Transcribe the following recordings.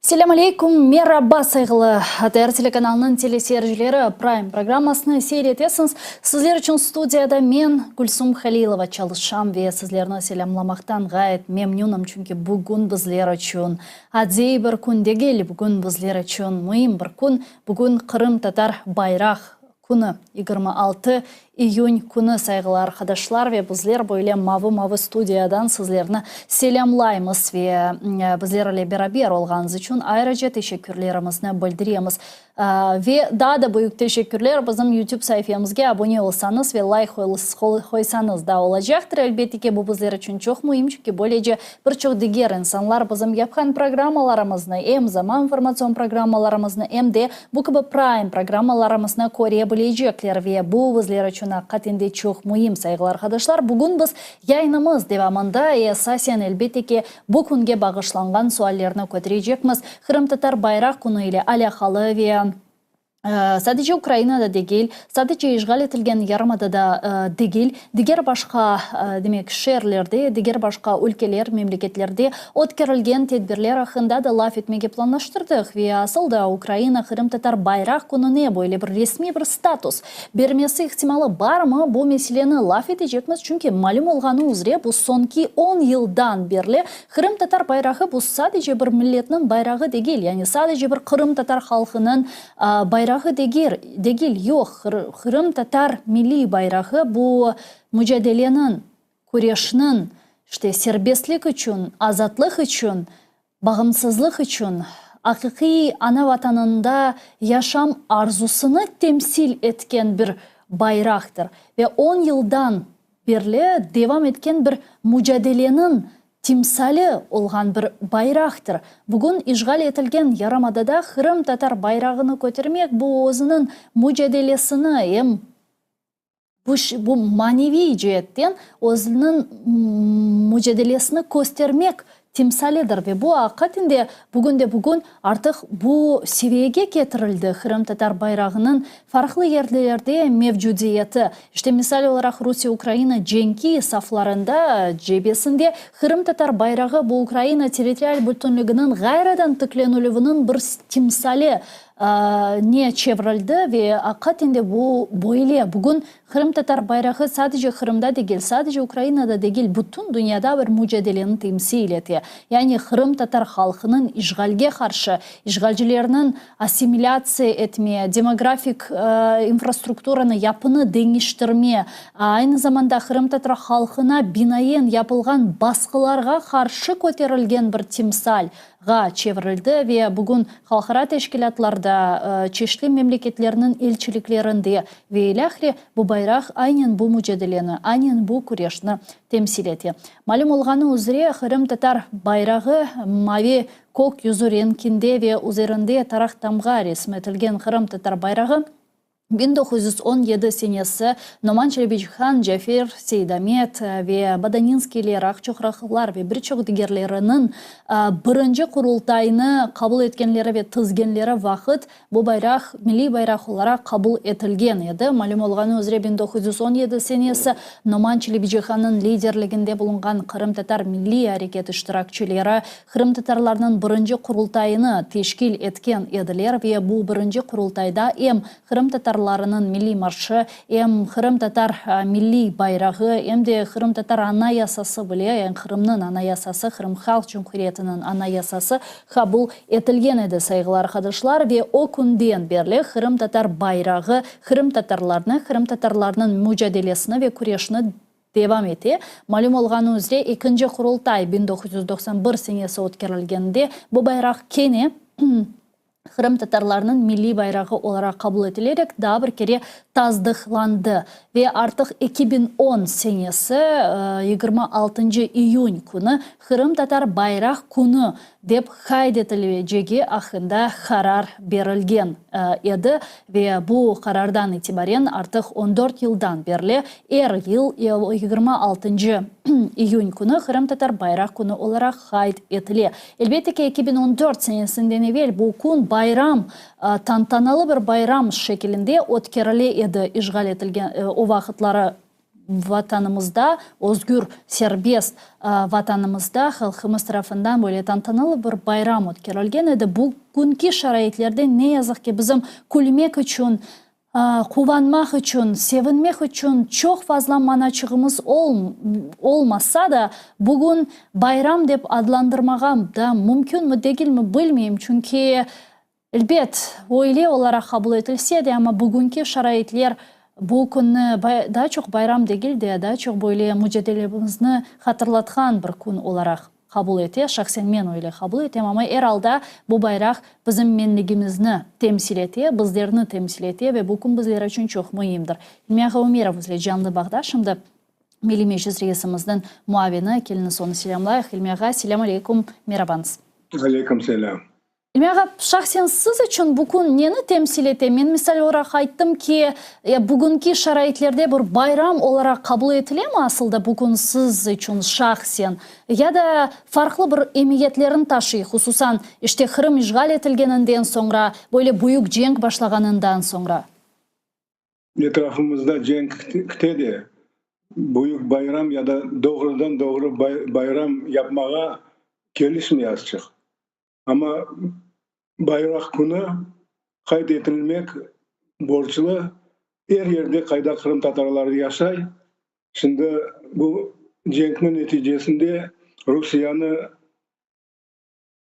Selâm aleyküm, meraba, sayğılı ATR telekanalınıñ teleseyircileri, Prime programmasını seyir etesiñiz. Sizler içün studiyada men, Gülsum Halilova, çalışam ve sizlerni selâmlamaqtan ğayet memnünim, çünki bugün bizler içün adiy bir kün degil, bugün bizler içün müim bir kün, bugün Qırımtatar bayraq künü, 26 İyün künü, sayğılı arqadaşlar, ve bizler böyle mavı-mavı studiyadan sizlerni selâmlaymız ve bizler ile beraber olğanıñız içün ayrıca teşekkürlerimizni bildiremiz. Ve daa da büyük teşekkürler bizim YouTube saifemizge abone olsañız ve layk qoysañız da olacaqtır. Elbette ki, bu bizler içün çoq müim, çünki böylece bir çoq diger insanlar bizim yapqan programmalarımıznı, em Zaman informatsion programmalarımıznı, em de Bu kibi Prime programmalarımıznı köre bilecekler ve bu bizler içün aqiqaten de çoq müim, sayğılı arqadaşlar. Bugün biz yayınımız devamında esasen, elbette ki, bu künge bağışlanğan suallerni köterecekmiz, Qırımtatar bayraq künü ile alâqalı ve sadece Ukrainada degil, sadece işğal etilgen yarımadada degil, diger başqa, demek, şeerlerde, diger başqa ülkeler, memleketlerde ötkerilgen tedbirler aqqında da laf etmege planlaştırdıq ve asıl da Ukraina Qırımtatar bayraq kününe böyle bir resmiy bir status bermesi ihtimalı barmı, bu meseleni laf etecekmiz, çünki malüm olğanı üzre bu soñki on yıldan berli qırımtatar bayrağı bu sadece bir milletniñ bayrağı degil, yani sadece bir qırımtatar halqınıñ bayrağı degil, yoq, qırımtatar milliy bayrağı bu mucadeleniñ Küreşniñ, işte, serbestlik içün, azatlıq içün, bağımsızlıq içün, aqiqiy ana vatanında yaşam arzusını temsil etken bir bayraqtır ve on yıldan berli devam etken bir mucadeleniñ timsali olğan bir bayraqtır. Bugün işğal etilgen yarımadada qırımtatar bayrağını kötermek, bu özüniñ mucadelesini em Bu, bu maneviy ceetten özüniñ mucadelesini köstermek timsalidir ve bu aqiqaten de bugünde-bugün artıq bu seviyege ketirildi, qırımtatar bayrağınıñ farqlı yerlerde mevcudiyeti. İşte, misal olaraq, Rusiye-Ukraina cenki saflarında, cebesinde qırımtatar bayrağı bu Ukraina territorial bütünliginiñ ğayrıdan tiklenilüviniñ bir timsali ne çevirildi ve aqiqaten de bu böyle. Bugün qırımtatar bayrağı sadece Qırımda degil, sadece Ukrainada degil, bütün dünyada bir mucadeleni temsil ete. Yani qırımtatar halqınıñ işğalge qarşı, işğalcilerniñ assimilâtsiya etme, demografik infrastrukturanı, yapını deñiştirme, aynı zamanda qırımtatar halqına binaen yapılğan basqılarğa qarşı köterilgen bir timsal. Ğa çevirildi ve bugün halqara teşkilâtlarda, çeşitli memleketlerniñ elçiliklerinde ve ilâhre bu bayraq aynen bu mucadeleni, aynen bu küreşni temsil ete. Malüm olğanı üzre, qırımtatar bayrağı mavi kök yüzü renkinde ve üzerinde taraq tamğa resm etilgen qırımtatar bayrağı, 1917 senesi Noman Çelebicihan, Cafer Seydamet ve Badaninskiyler, Aqçoqraqlılar ve bir çoq digerleriniñ birinci Qurultaynı qabul etkenleri ve tizgenleri vaqıt bu bayraq milliy bayraq olaraq qabul etilgen edi. Malüm olğanı üzre 1917 senesi Noman Çelebicihannıñ liderliginde bulunğan qırımtatar milliy areket iştirakçileri Qırımtatarlarnıñ birinci Qurultayını teşkil etken ediler ve bu birinci Qurultayda em qırımtatarlarınıñ milliy marşı, em qırımtatar milliy bayrağı, em de qırımtatar Anayasası bile, yani Qırımnıñ Anayasası, Qırım Halq Cumhuriyetiniñ Anayasası qabul etilgen edi, sayğılı arqadaşlar, ve o künden berli qırımtatar bayrağı qırımtatarlarnı, qırımtatarlarnıñ mucadelesini ve küreşini Devam ete. Malüm olğanı üzre, ekinci Qurultay 1991 senesi ötkerilgende bu bayraq kene qırımtatarlarnıñ milliy bayrağı olaraq qabul etilerek daa bir kere tasdıqlandı ve artıq 2010 senesi 26 iyün künü Qırımtatar bayraq künü dep qayd etilecegi aqqında qarar berilgen edi ve bu qarardan itibaren artıq on dört yıldan berli er yıl 26 iyün künü Qırımtatar bayraq künü olaraq qayd etile. Elbette ki, 2014 senesinden evel bu kün bayram, tantanalı bir bayram şekilinde ötkerile edi, işğal etilgen o vaqıtları. Vatanımızda, özgür, serbest Vatanımızda halqımız tarafından böyle tantanalı bir bayram ötkerilgen edi. Bugünki şaraitlerde, ne yazıq ki, bizim külmek içün, Quvanmaq içün, sevinmek içün çoq fazla manaçığımız olmasa da, bugün bayram dep adlandırmağa da mümkünmi, degilmi bilmeyim, çünki, elbet, öyle olaraq qabul etilse de, amma bugünki şaraitler bu künni daa çoq bayram degil de, daa çoq böyle mücadelemizni hatırlatqan bir kün olaraq qabul ete, şahsen men öyle qabul etem, amma er alda bu bayraq bizim menligimizni temsil ete, bizlerni temsil ete ve bu kün bizler içün çoq müimdir. İlmi ağa Ümerov bizle canlı bağda şimdi, Milliy Meclis reisimizniñ muavini, keliñiz onı selâmlayıq. İlmi ağa, selâm aleykum, merabañız. Aleyküm selâm. İlmi ağa, şahsen siz içün bu kün neni temsil ete? Men misal olaraq ayttım ki, bugünki şaraitlerde bir bayram olaraq qabul etilemi asılda bu kün siz içün şahsen? Ya da farqlı bir emiyetlerini taşıy, hususan, işte, Qırım işğal etilgeninden soñra, böyle büyük cenk başlağanından soñra? Etrafımızda cenk kite de, büyük bayram ya da doğrudan-doğru bayram yapmağa kelişmey azçıq. Amma bayraq künü qayd etilmek borclu, er yerde qayda qırımtatarlar yaşay. Şimdi bu cenkniñ neticesinde Rusiyanı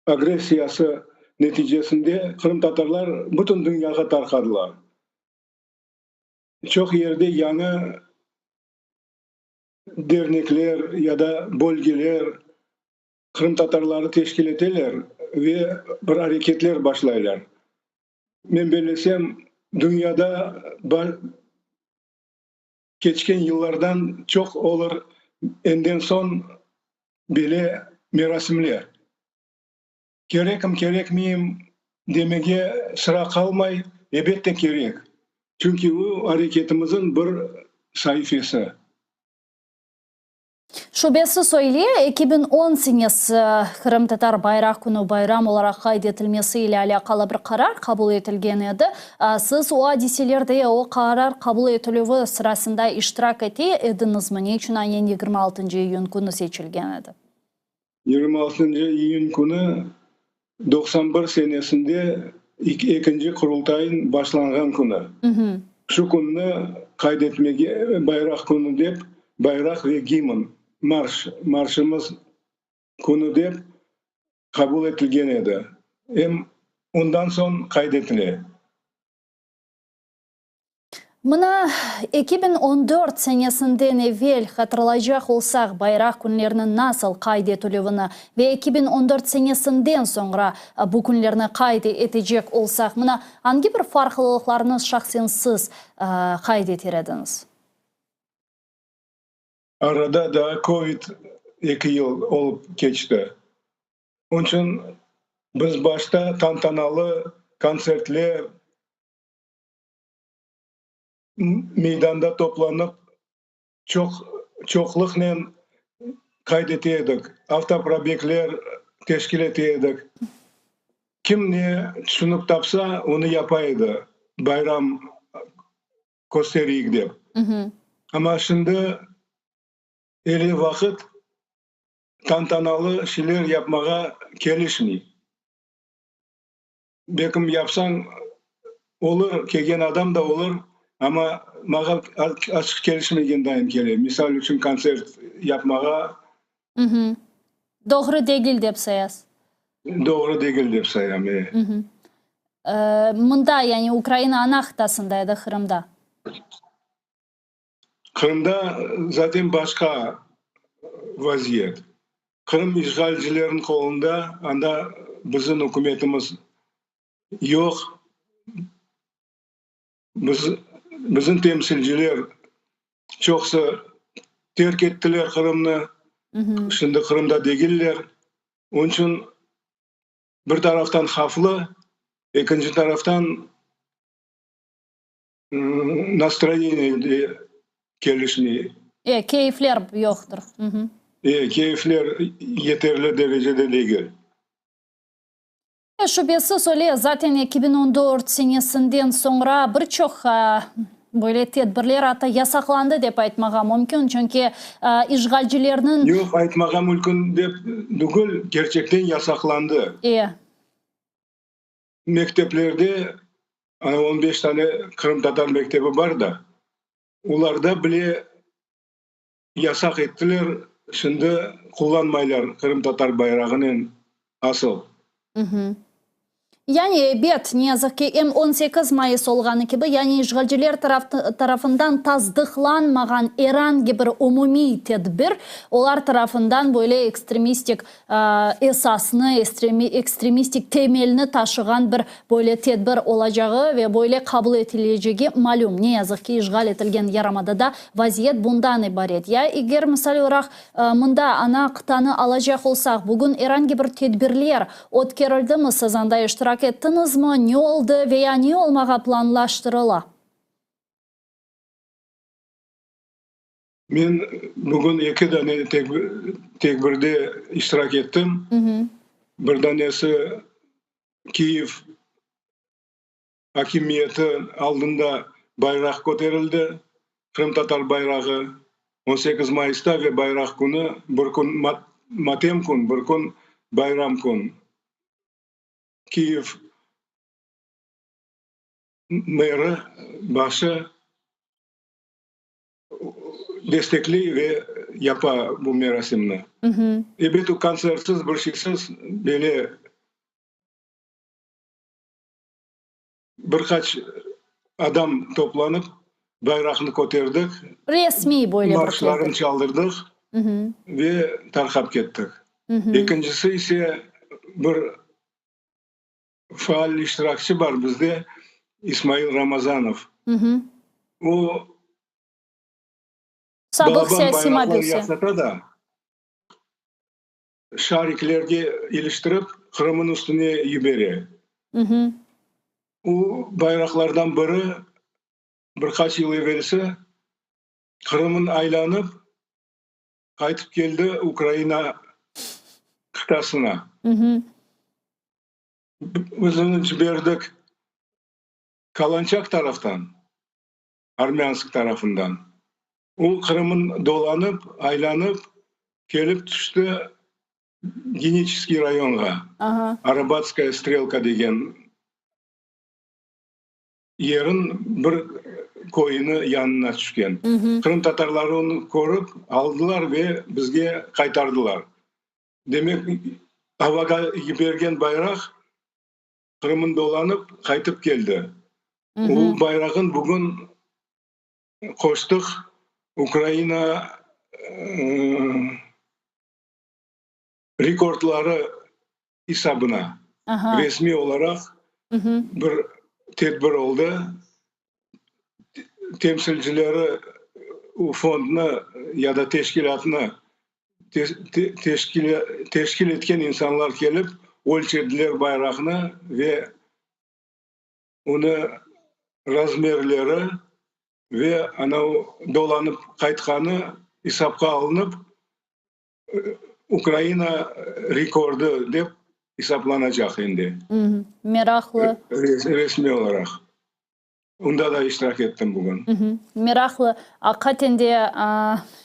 agressiyası neticesinde qırımtatarlar bütün dünyağa tarqadılar. Çoq yerde yañı dernekler ya da bölgeler qırımtatarları teşkil eteler ve bir areketler başlaylar. Men bellesem, dünyada keçken yıllardan çoq olur enden soñ bele merasimler. Kerekim, kerekmeyim demege sıra qalmay, ebette kerek. Çünki bu areketimizin bir saifesi. Şübesiz öyle, 2010 senesi Qırımtatar bayraq künü bayram olaraq qayd etilmesi ile alâqalı bir qarar qabul etilgen edi. Siz o adiselerde, o qarar qabul etilüvi sırasında iştirak ete ediñizmi? Ne içün aynen 26 iyün künü seçilgen edi? 26 iyün künü 91 senesinde ekinci Qurultayın başlanğan künü. Şu künni qayd etmege bayraq künü dep, bayraq ve gimn, marş, marşımız künü dep qabul etilgen edi. Em ondan soñ qayd etile. Mına, 2014 senesinden evel hatırlaycaq olsaq, bayraq künleriniñ nasıl qayd etilüvini ve 2014 senesinden soñra bu künlerni qayd etecek olsaq, mına, angi bir farqlılıqlarnı şahsen siz qayd eter ediñiz? Arada daa kovid eki yıl olıp keçti. Onıñ içün biz başta tantanalı kontsertler, meydanda toplanıp, çoq çoqluqnen qayd ete edik, avtoprobegler teşkil ete edik. Kim ne tüşünip tapsa, onı yapa edi, bayram köstereyik dep. Amma şimdi ele vaqıt tantanalı şeyler yapmağa kelişmey. Belkim yapsañ olur, kelgen adam da olur, amma maña açıq kelişmegen dayın kele. Misal içün kontsert yapmağa. Doğru degil dep sayasız. Doğru degil dep sayam, e. Mında, yani Ukraina ana qıtasında ya da Qırımda? Qırımda zaten başqa vaziyet. Qırım işğalcilerniñ qolunda, anda bizim ükümetimiz yoq. Biz, bizim temsilciler çoqusı terk ettiler Qırımnı, şimdi Qırımda degiller. Onıñ içün bir taraftan havflı, ekinci taraftan Nastroyeniye de kelişmey. E, keyfler yoqtır. E, keyfler yeterli derecede degil. E, şübesiz öyle, zaten 2014 senesinden soñra bir çoq. Böyle tedbirler atta yasaqlandı dep aytmağa mümkün, çünki işğalcilerniñ. Yoq, aytmağa mümkün dep tügül, kerçekten yasaqlandı. E. Mekteplerde, ana on beş tane qırımtatar mektebi bar da, olarda bile yasaq ettiler, şimdi qullanmaylar qırımtatar bayrağınen asıl. Yani, ebet, ne yazıq ki, em 18 mayıs olğanı kibi, yani işğalciler tarafından tasdıqlanmağan er angi bir umumiy tedbir, olar tarafından böyle ekstremistik esasnı, ekstremistik temelni taşığan bir böyle tedbir olacağı ve böyle qabul etilecegi malüm. Ne yazıq ki, işğal etilgen yarımadada vaziyet bundan ibaret. Ya eger, misal olaraq, mında ana qıtanı alacaq olsaq, bugün er angi bir tedbirler ötkerildimi, siz anda iştirak ettiñizmi, ne oldı ve ya ne olmağa planlaştırıla? Men bugün eki dane tedbirde iştirak ettim. Bir danesi Kiyev akimiyeti aldında bayraq köterildi, qırımtatar bayrağı, 18 mayısta ve bayraq künü, bir kün matem kün, bir kün bayram kün. Kiyev meri, başı destekley ve yapa bu merasimni. Ebet, o kontsertsiz, bir şeysiz, böyle bir qaç adam toplanıp, bayraqnı köterdik, Resmiy böyle bir marşlarını tedbir. çaldırdıq ve tarqap kettik. Ekincisi ise bir faal iştirakçi bar bizde, İsmail Ramazanov. O, Sabıq balaban siyasiy bayraqlar mabüsi. yasata da, şariklerge iliştirip, Qırımın üstüne yibere. O bayraqlardan biri bir qaç yıl evelsi Qırımın aylanıp, qaytıp keldi Ukraina qıtasına. Biz onı ciberdik Kalançak taraftan, Armânsk tarafından. O Qırımın dolanıp, aylanıp, kelip tüşti Geniçeskiy rayonğa, Arabatskaya strelka degen yerin bir köyüni yanına tüşken. Qırımtatarları onı körip aldılar ve bizge qaytardılar. Demek, avağa yibergen bayraq Qırımın dolanıp qaytıp keldi. O bayrağın bugün qoştıq Ukraina rekordları esabına. Resmiy olaraq bir tedbir oldı. Temsilcileri o fondnı ya da teşkilâtnı teşkil etken insanlar kelip ölçediler bayraqnı ve onı razmerleri ve anavı dolanıp qaytqanı esapqa alınıp, Ukraina rekordı dep esaplanacaq endi. Meraqlı. Resmiy olaraq. Onda da iştirak ettim bugün. Meraqlı. Aqiqaten de,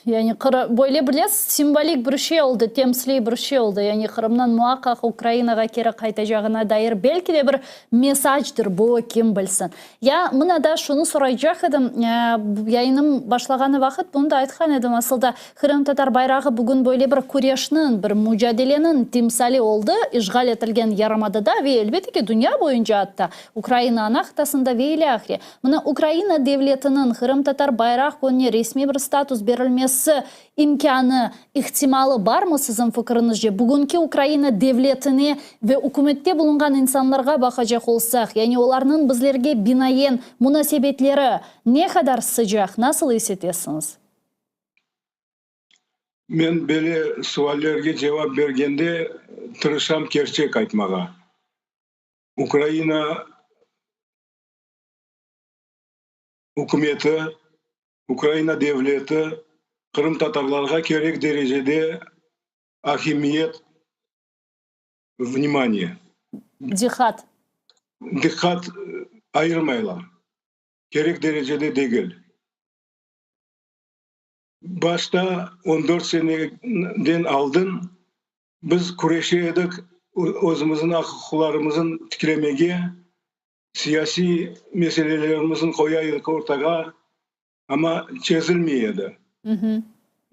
yani böyle bile simvolik bir şey oldı, temsiliy bir şey oldı. Yani Qırımnıñ muaqqaq Ukrainağa keri qaytacağına dair belki de bir mesacdır bu, kim bilsin. Ya mına da şunı soraycaq edim, yayınım başlağanı vaqıt bunı da aytqan edim, asıl da qırımtatar bayrağı bugün böyle bir küreşniñ, bir mucadeleniñ timsali oldı işğal etilgen yarımadada ve elbette ki dünya boyunca atta, Ukraina ana qıtasında ve ilâhre. Mına Ukraina devletiniñ Qırımtatar bayraq kününe resmiy bir status berilmesi imkânı, ihtimalı barmı siziñ fikiriñizce? Bugünki Ukraina devletine ve ükümette bulunğan insanlarğa baqacaq olsaq, yani olarnıñ bizlerge binaen munasebetleri ne qadar sıcaq, nasıl is etesiñiz? Men böyle suallerge cevap bergende tırışam kerçek aytmağa. Ukraina ükümeti, Ukraina devleti qırımtatarlarğa kerek derecede ahimiyet, vnimaniye, Diqqat. Diqqat ayırmaylar. Kerek derecede degil. Başta 14 seneden aldın biz küreşe edik özümizniñ aq-uquqlarımızın tiklemege, siyasiy meselelerimizni qoya edik ortağa, amma çezilmey edi.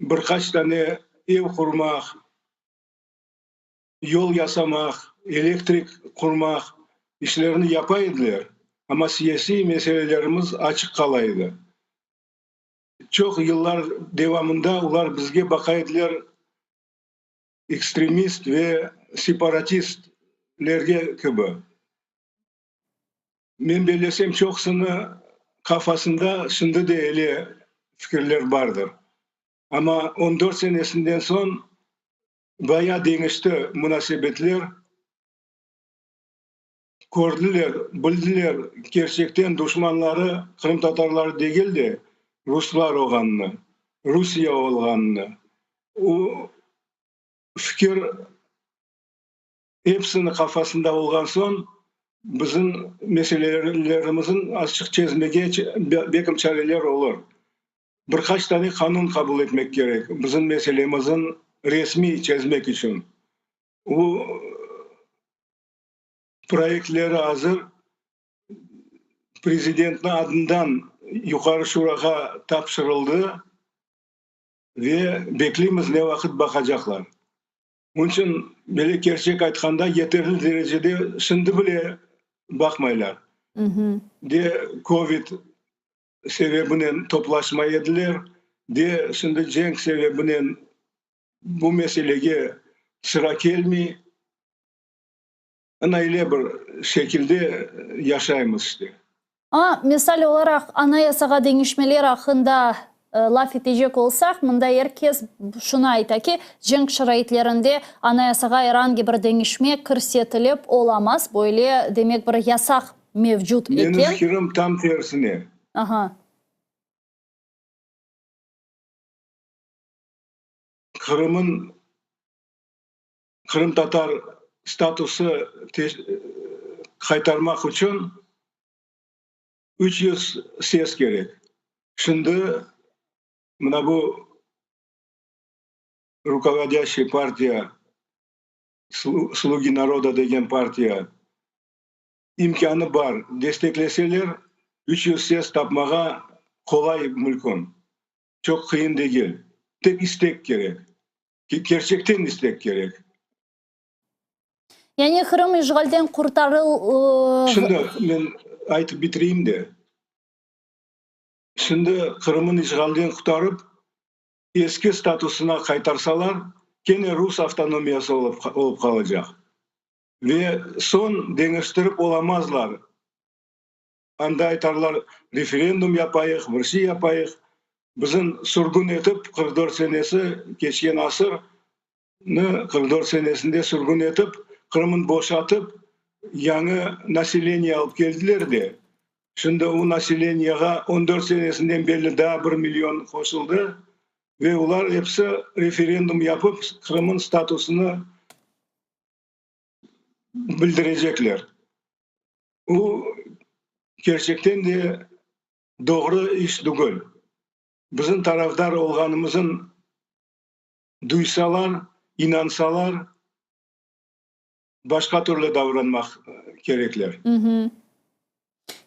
Bir qaç tane ev qurmaq, yol yasamaq, elektrik qurmaq işlerini yapa ediler, amma siyasiy meselelerimiz açıq qala edi. Çoq yıllar devamında olar bizge baqa ediler ekstremist ve separatistlerge kibi. Men bellesem, çoqusını qafasında şimdi de ele fikirler bardır. Amma 14 senesinden soñ baya deñişti munasebetler. Kördiler, bildiler, kerçekten duşmanları qırımtatarlar degil de, ruslar olğanını, Rusiye olğanını. O fikir epsiniñ qafasında olğan soñ, bizim meselelerimizni azçıq çezmege belkim çareler olur. Bir qaç tane qanun qabul etmek kerek bizim meselemizni resmiy çezmek içün. O proyektleri azır, prezidentniñ adından Yuqarı Şurağa tapşırıldı ve bekleymiz ne vaqıt baqacaqlar. Onıñ içün, böyle kerçek aytqanda, yeterli derecede şimdi bile baqmaylar. De kovid sebebinen toplaşmay ediler, de şimdi cenk sebebinen bu meselege sıra kelmey. Ana öyle bir şekilde yaşaymız işte. A, misal olaraq, Anayasağa deñişmeler aqqında laf etecek olsaq, mında er kes şunı ayta ki, cenk şaraitlerinde Anayasağa er angi bir deñişme kirsetilip olamaz, böyle, demek, bir yasaq mevcut Menim eken. fikirim tam tersine. Aha. Qırım'ın qırımtatar statusı qaytarmaq içün 300 ses kerek. Şimdi mına bu rukovodящая partiya, Slugi naroda degen partiya imkânı bar, destekleseler 300 ses tapmağa qolay mümkün. Çoq qıyın degil. Tek istek kerek. Kerçekten istek kerek. Yani Qırım işğalden qurtarıl... Şimdi men aytıp bitireyim de. Şimdi Qırım'ın işğalden qurtarıp eski statusına qaytarsalar, kene rus avtonomiyası olıp, olıp qalacaq. Ve soñ deñiştirip olamazlar. Anda aytarlar, referendum yapayıq, bir şey yapayıq. Bizim sürgün etip 44 senesi keçken asırnı 44 senesinde sürgün etip Qırım'ın boşatıp yañı naseleniye alıp keldiler de. Şimdi o naseleniyeğa 14 senesinden berli daa 1 milyon qoşuldı ve olar episi referendum yapıp Qırım'ın statusını bildirecekler. O kerçekten de doğru iş degil. Bizim tarafdar olğanımızın duysalar, inansalar, başqa türlü davranmaq kerekler.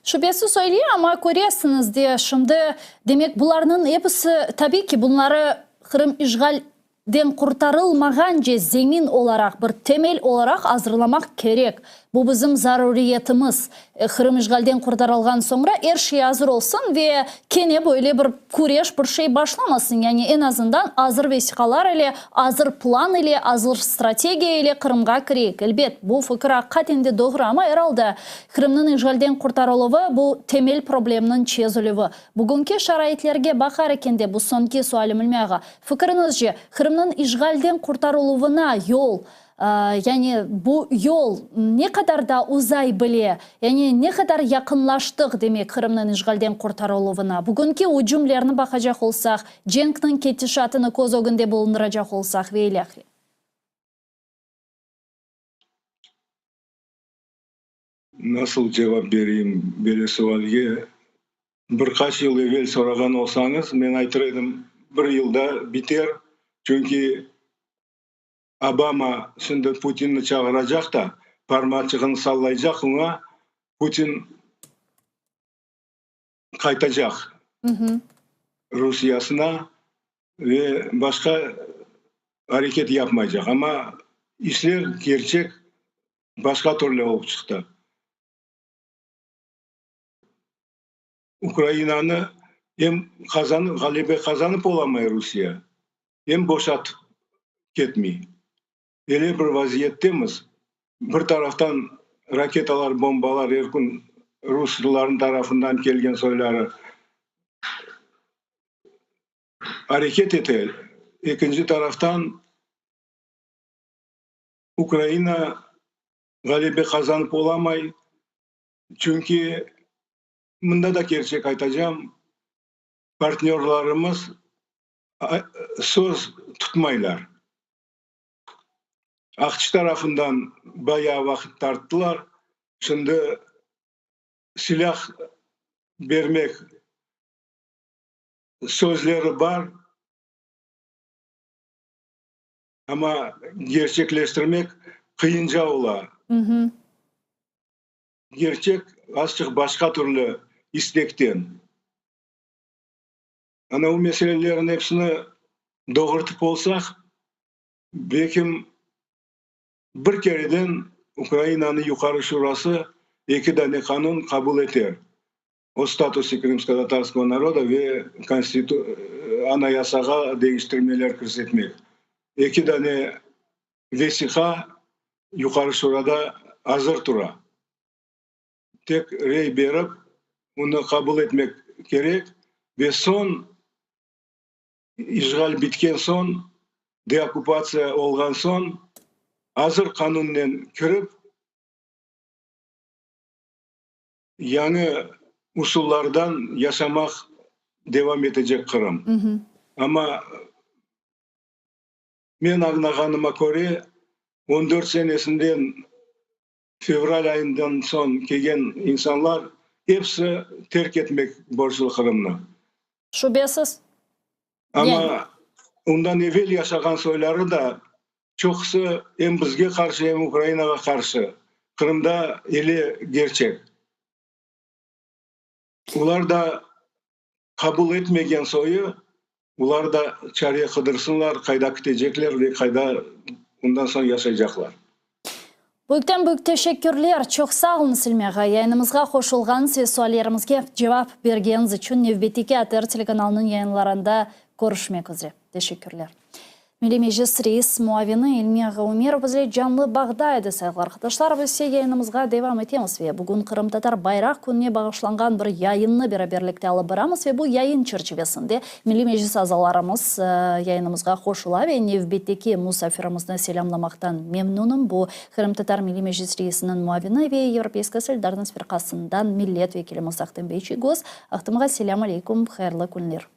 Şübesiz öyle, amma köresiñiz de, şimdi, demek, bularnıñ episi, tabiy ki, bunları Qırım işğalden qurtarılmağance zemin olaraq, bir temel olaraq azırlamaq kerek. Bu bizim zaruriyetimiz. Qırım işğalden qurtarılğan soñra er şey azır olsun ve kene böyle bir küreş, bir şey başlamasın. Yani eñ azından azır vesiqalar ile, azır plan ile, azır strategiya ile Qırımğa kireyik. Elbet, bu fikir aqiqaten de doğru, amma er alda Qırımnıñ işğalden qurtarıluvı, bu temel problemniñ çezilüvi. Bugünki şaraitlerge baqar ekende, bu soñki sualim, İlmi ağa, fikriñizce, Qırımnıñ işğalden qurtarıluvına yol, yani bu yol ne qadar da uzay bile, yani ne qadar yaqınlaştıq, demek, Qırımnıñ işğalden qurtarıluvına? Bugünki ücümlerni baqacaq olsaq, cenkniñ ketişatını köz ögünde bulundıracaq olsaq ve ilâhre. Nasıl cevap bereyim böyle sualge? Bir qaç yıl evel sorağan olsañız, men aytır edim, bir yılda biter, çünki Obama şimdi Putinni çağıracaq da, parmaçığını sallaycaq oña, Putin qaytacaq Rusiyasına ve başqa areket yapmaycaq. Amma işler, kerçek başqa türlü olıp çıqtı. Ukrainanı em qazanıp, ğalebe qazanıp olamay Rusiye, em boşatıp ketmey. Öyle bir vaziyettemiz, bir taraftan raketalar, bombalar er kün ruslarnıñ tarafından kelgen soyları areket ete, ekinci taraftan Ukraina ğalebe qazanıp olamay, çünki mında da kerçek aytacam, partnörlarımız söz tutmaylar. AQŞ tarafından bayağı vaqıt tarttılar, şimdi silâh bermek sözleri bar, amma gerçekleştirmek qıyınca ola. Gerçek azçıq başqa türlü istekten. Ana bu meselelerniñ episini doğurtıp olsaq, belkim bir kereden Ukrainanıñ Yuqarı Şurası eki dane qanun qabul eter, O statuse krımskotatarskogo naroda ve Anayasağa deñiştirmeler kirsetmek. Eki dane vesiqa Yuqarı Şurada azır tura. Tek rey berip, onı qabul etmek kerek ve soñ, işğal bitken soñ, deokkupatsiya olğan soñ, azır qanunnen kirip, yañı usullardan yaşamaq devam etecek Qırım. Amma men añlağanıma köre, on dört senesinden fevral ayından soñ kelgen insanlar episi terk etmek borclu Qırımnı. Şübesiz. Amma ondan evel yaşağan soyları da çoqusı em bizge qarşı, em Ukrainağa qarşı. Qırımda ele gerçek. Olar da qabul etmegen soyu, olar da çare qıdırsınlar, qayda ketecekler ve qayda ondan soñ yaşaycaqlar. Büyükten büyük teşekkürler, çoq sağ oluñız, İlmi ağa, yayınımızğa qoşulğanıñız ve suallerimizge cevap bergeniñiz içün. Nevbetteki ATR telekanalınıñ yayınlarında körüşmek üzre. Teşekkürler. Milliy Meclis reis muavini İlmi ağa Umerov bizle canlı bağda edi, sayğılı arqadaşlar. Biz ise yayınımızğa devam etemiz ve bugün Qırımtatar bayraq kününe bağışlanğan bir yayınnı beraberlikte alıp baramız ve bu yayın çerçivesinde Milliy Meclis azalarımız yayınımızğa qoşula ve nevbetteki musafirimizni selâmlamaqtan memnünim. Bu, Qırımtatar Milliy Meclis reisiniñ muavini ve Yevropeyskaya solidarnost firqasından millet vekilimiz Ahtem bey Çiygoz. Ahtem ağa, selâm aleykum, hayırlı künler.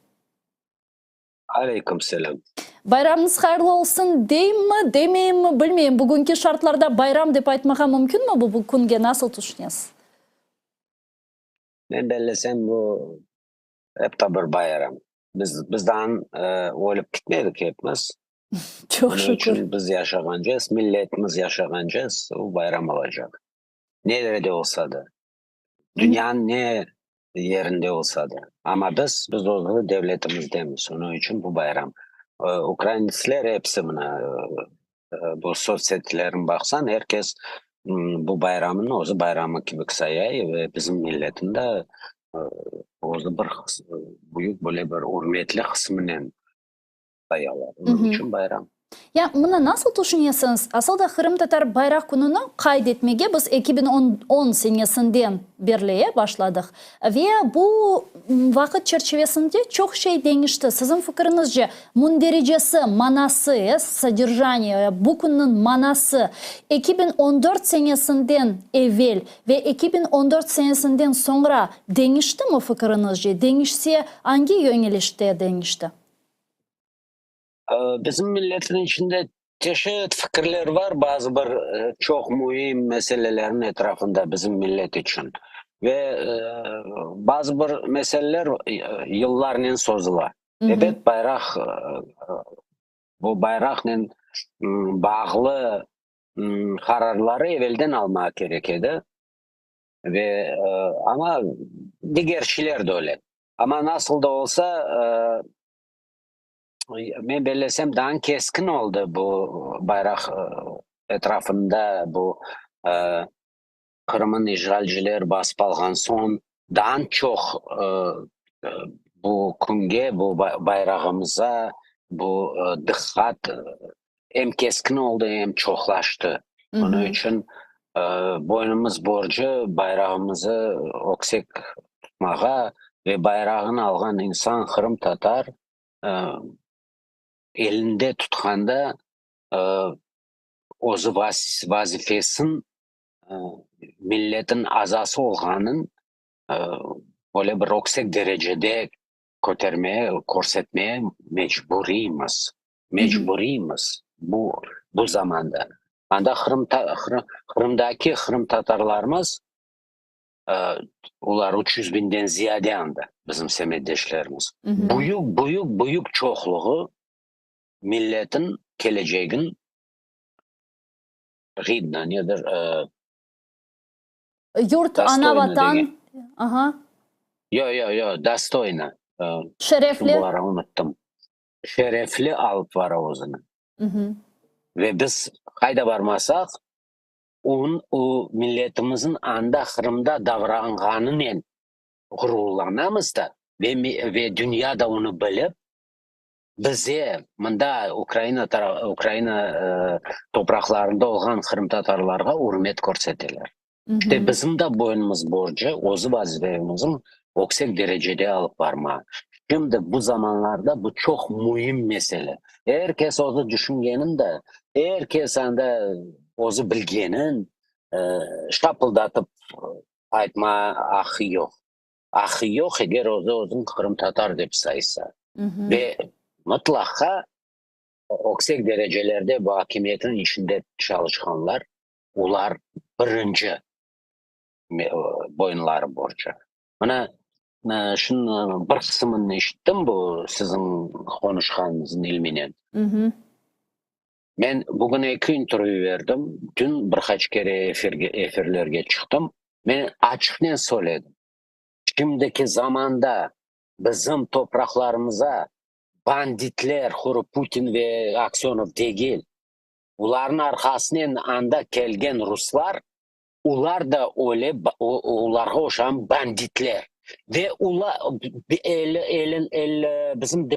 Aleyküm selâm. Bayramıñız hayırlı olsun deyimmi, demeyimmi, bilmeyim. Bugünki şartlarda bayram dep aytmağa mümkünmi bu künge, nasıl tüşünesiz? Men bellesem, bu ep ta bir bayram. Biz, bizdan ölip kitmedik hepimiz. Çoq şükür. Onıñ içün biz yaşağancez, milletimiz yaşağancez, o bayram olacaq. Nerede olsa da, dünyanıñ ne yerinde olsa da. Amma biz, biz özü devletimizdemiz, onıñ içün bu bayram. Ukraintsler episi mına bu sotsetilerini baqsañ, er kes bu bayramnı özü bayramı kibi sayay ve bizim milletni de özü bir büyük böyle bir ürmetli qısmınen sayalar. Onıñ içün bayram. Ya mına nasıl tüşünesiñiz, asıl da Qırımtatar bayraq kününi qayd etmege biz 2010 senesinden berli başladıq ve bu vaqıt çerçivesinde çoq şey deñişti. Siziñ fikiriñizce, mündericesi, manası, soderjaniye, bu künniñ manası 2014 senesinden evel ve 2014 senesinden soñra deñiştimi fikiriñizce? Deñişse, angi yöñelişte deñişti? Bizim milletniñ içinde çeşit fikirler bar, bazı bir çoq müim meselelerniñ etrafında bizim millet içün. Ve bazı bir meseleler yıllarnen sozula. Ebet, bayraq, bu bayraqnen bağlı qararları evelden almağa kerek edi. Ve amma diger şeyler de öyle. Amma nasıl da olsa, men bellesem, daa keskin oldı bu bayraq etrafında bu Qırımnı işğalciler basıp alğan soñ daa çoq bu künge, bu bayrağımıza bu diqqat em keskin oldı, em çoqlaştı. Onıñ içün boynumız borcu bayrağımızı öksek tutmağa ve bayrağını alğan insan, qırımtatar, elinde tutqanda özü vazifesin milletin azası olğanın böyle bir öksek derecede kötermeye, körsetmeye mecburiymiz. Mecburiymiz bu bu zamanda. Anda Qırımdaki qırımtatarlarımız, olar 300 biñden ziyade anda bizim semetdeşlerimiz. Büyük, büyük, büyük çoqluğı milletin kelecegin Ğidna, nedir? Yurt, ana vatan. Aha. Yo, yo, yo, dostoyno. Şerefli. Bu ara unuttım. Şerefli alıp bara özüni. Ve biz qayda barmasaq, on, o milletimizin anda Qırımda davranğanınen ğururlanamız da ve, ve dünya da onı bilip, Bize, mında Ukraina Ukraina topraqlarında olğan qırımtatarlarğa ürmet körseteler. İşte bizim de boynumız borcu, özü vazifemizin öksek derecede alıp barma. Şimdi bu zamanlarda bu çoq müim mesele. Er kes özü düşüngenin de, er kes anda özü bilgenin şapıldatıp aytma aqqı yoq. Aqqı yoq, eger özü özün qırımtatar dep saysa. Ve mıtlaqa öksek derecelerde bu akimiyetniñ içinde çalışqanlar, olar birinci boyunları borcu. Mına, şunıñ bir qısımını eşittim bu siziñ qonuşqanıñıznıñ ilminen. Men bugün eki intervyu berdim, dün bir qaç kere efirge, efirlerge çıqtım. Men açıqnen söyledim, şimdiki zamanda bizim topraqlarımıza banditler, quru Putin ve Aksönov degil, olarnıñ arqasınen anda kelgen ruslar, olar da öyle, olarğa oşağan banditler. Ve olar, el, el, el, bizim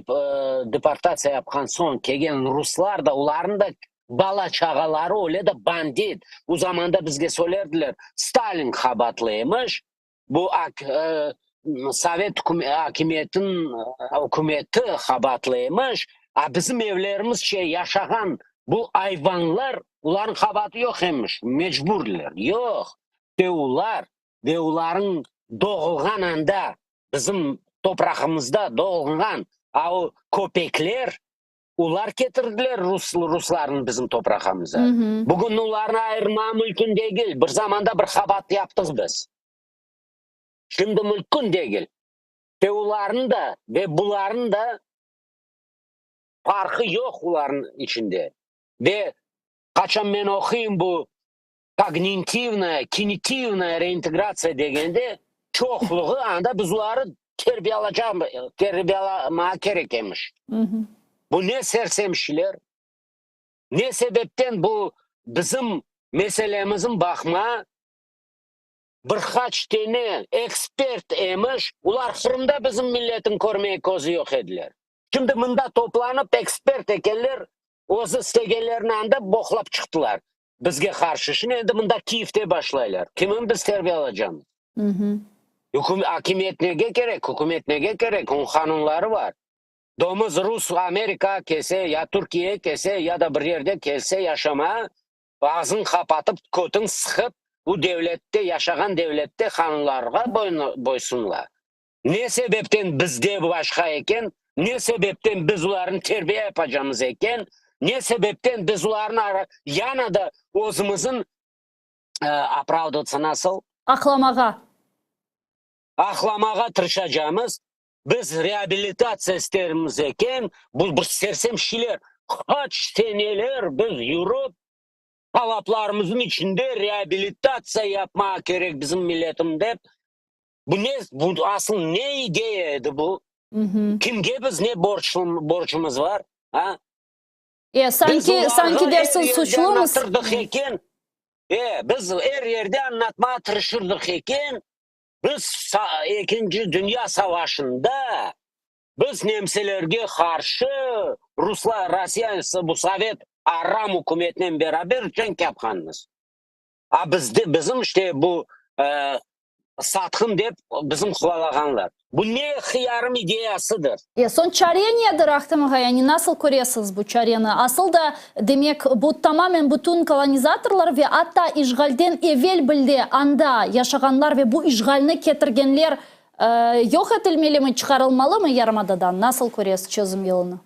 deportatsiya yapqan soñ kelgen ruslar da, olarnıñ da bala-çağaları öyle de bandit. O zamanda bizge söylerdiler, Stalin qabaatlı emiş, bu sovet akimiyetiniñ ükümeti qabaatlı emiş, a bizim evlerimizce yaşağan bu ayvanlar, olarnıñ qabaatı yoq emiş, mecburler. Yoq, te olar ve olarnıñ doğulğan anda, bizim toprağımızda doğulğan a o köpekler, olar ketirdiler rus, ruslarnı bizim toprağımıza. Bugün olarnı ayırma mümkün degil. Bir zamanda bir qabaat yaptıq biz. Şimdi mümkün degil. Ve olarnıñ da ve bularnıñ da farqı yoq olarnıñ içinde. Ve qaçan men oquyım bu kognitivnaya, kinitivnaya reintegratsiya degende, çoqluğı anda biz oları terbiyalamağa kerek emiş. Bu ne sersemşiler? Ne sebepten bu bizim meselemizin baqma bir qaç tane ekspert emiş, olar Qırımda bizim milletin körmeye közü yoq ediler. Şimdi mında toplanıp ekspert ekenler, özü istegenlerini anda boqlap çıqtılar bizge qarşı. Şimdi endi mında Kiyevde başlaylar. Kimni biz terbiyalacamız? Üküm, akimiyet nege kerek, ükümet nege kerek, onıñ qanunları bar. Domuz rus Amerika kelse, ya Türkiye kelse, ya da bir yerde kelse yaşamağa, ağzın qapatıp, kötün sıqıp, bu devlette, yaşağan devlette qanunlarğa boysunla. Ne sebepten bizde başqa eken, ne sebepten biz olarnı terbiye yapacamız eken, ne sebepten biz olarnı yana da özümizin opravdаться nasıl? Aqlamağa. Aqlamağa tırışacamız, biz reabilitatsiya istermiz eken, bu bir sersem şeyler. Qaç seneler biz yürip, talaplarımıznıñ içinde reabilitatsiya yapmağa kerek bizim milletim dep, bu ne, bu asıl ne ideya edi bu? Kimge biz ne borcumız var, a? E, sanki, sanki dersiñ suçlumız. Biz eken, e, biz er yerde añlatmağa tırışırdıq eken, biz Ekinci Dünya Savaşında biz nemselerge qarşı ruslar, Rossiya, bu sovet aram ükümetinen beraber cenk yapqanmız. A bizde, bizim işte bu satqın dep bizim quvalağanlar. Bu ne hıyarım ideyasıdır? E, soñ çare nedir, Ahtem ağa? Yani nasıl köresiz bu çareni? Asıl da, demek, bu tamamen bütün kolonizatorlar ve atta işğalden evel bilde anda yaşağanlar ve bu işğalni ketirgenler yoq etilmelimi, çıqarılmalımı yarımadadan? Nasıl köresiz çezim yolunı?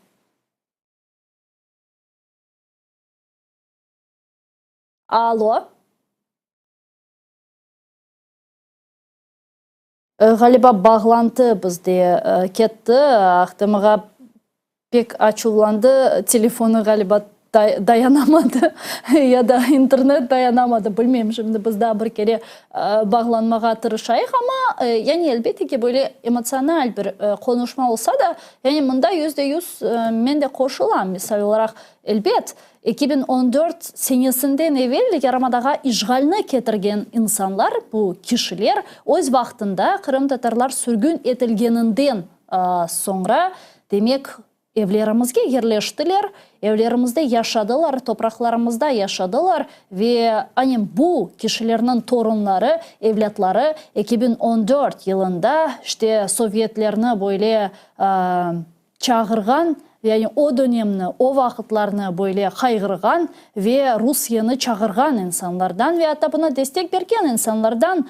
Alo. Ğaliba, bağlantı bizde ketti. Ahtem ağa pek açuvlandı, telefonı, ğaliba, dayanamadı ya da internet dayanamadı, bilmeyim, şimdi biz daa bir kere bağlanmağa tırışayıq. Amma, yani, elbette ki, böyle emotsional bir qonuşma olsa da, yani, mında %100 men de qoşulam, misal olaraq, elbet, 2014 senesinden evel yarımadağa işğalni ketirgen insanlar, bu kişiler, öz vaqtında qırımtatarlar sürgün etilgeninden soñra, demek, evlerimizge yerleştiler, evlerimizde yaşadılar, topraqlarımızda yaşadılar ve anen bu kişilerniñ torunları, evlâtları 2014 yılında, işte, sovyetlerni böyle çağırğan, yani o dönemni, o vaqıtlarnı böyle qayğırğan ve Rusiyeni çağırğan insanlardan ve atta buna destek bergen insanlardan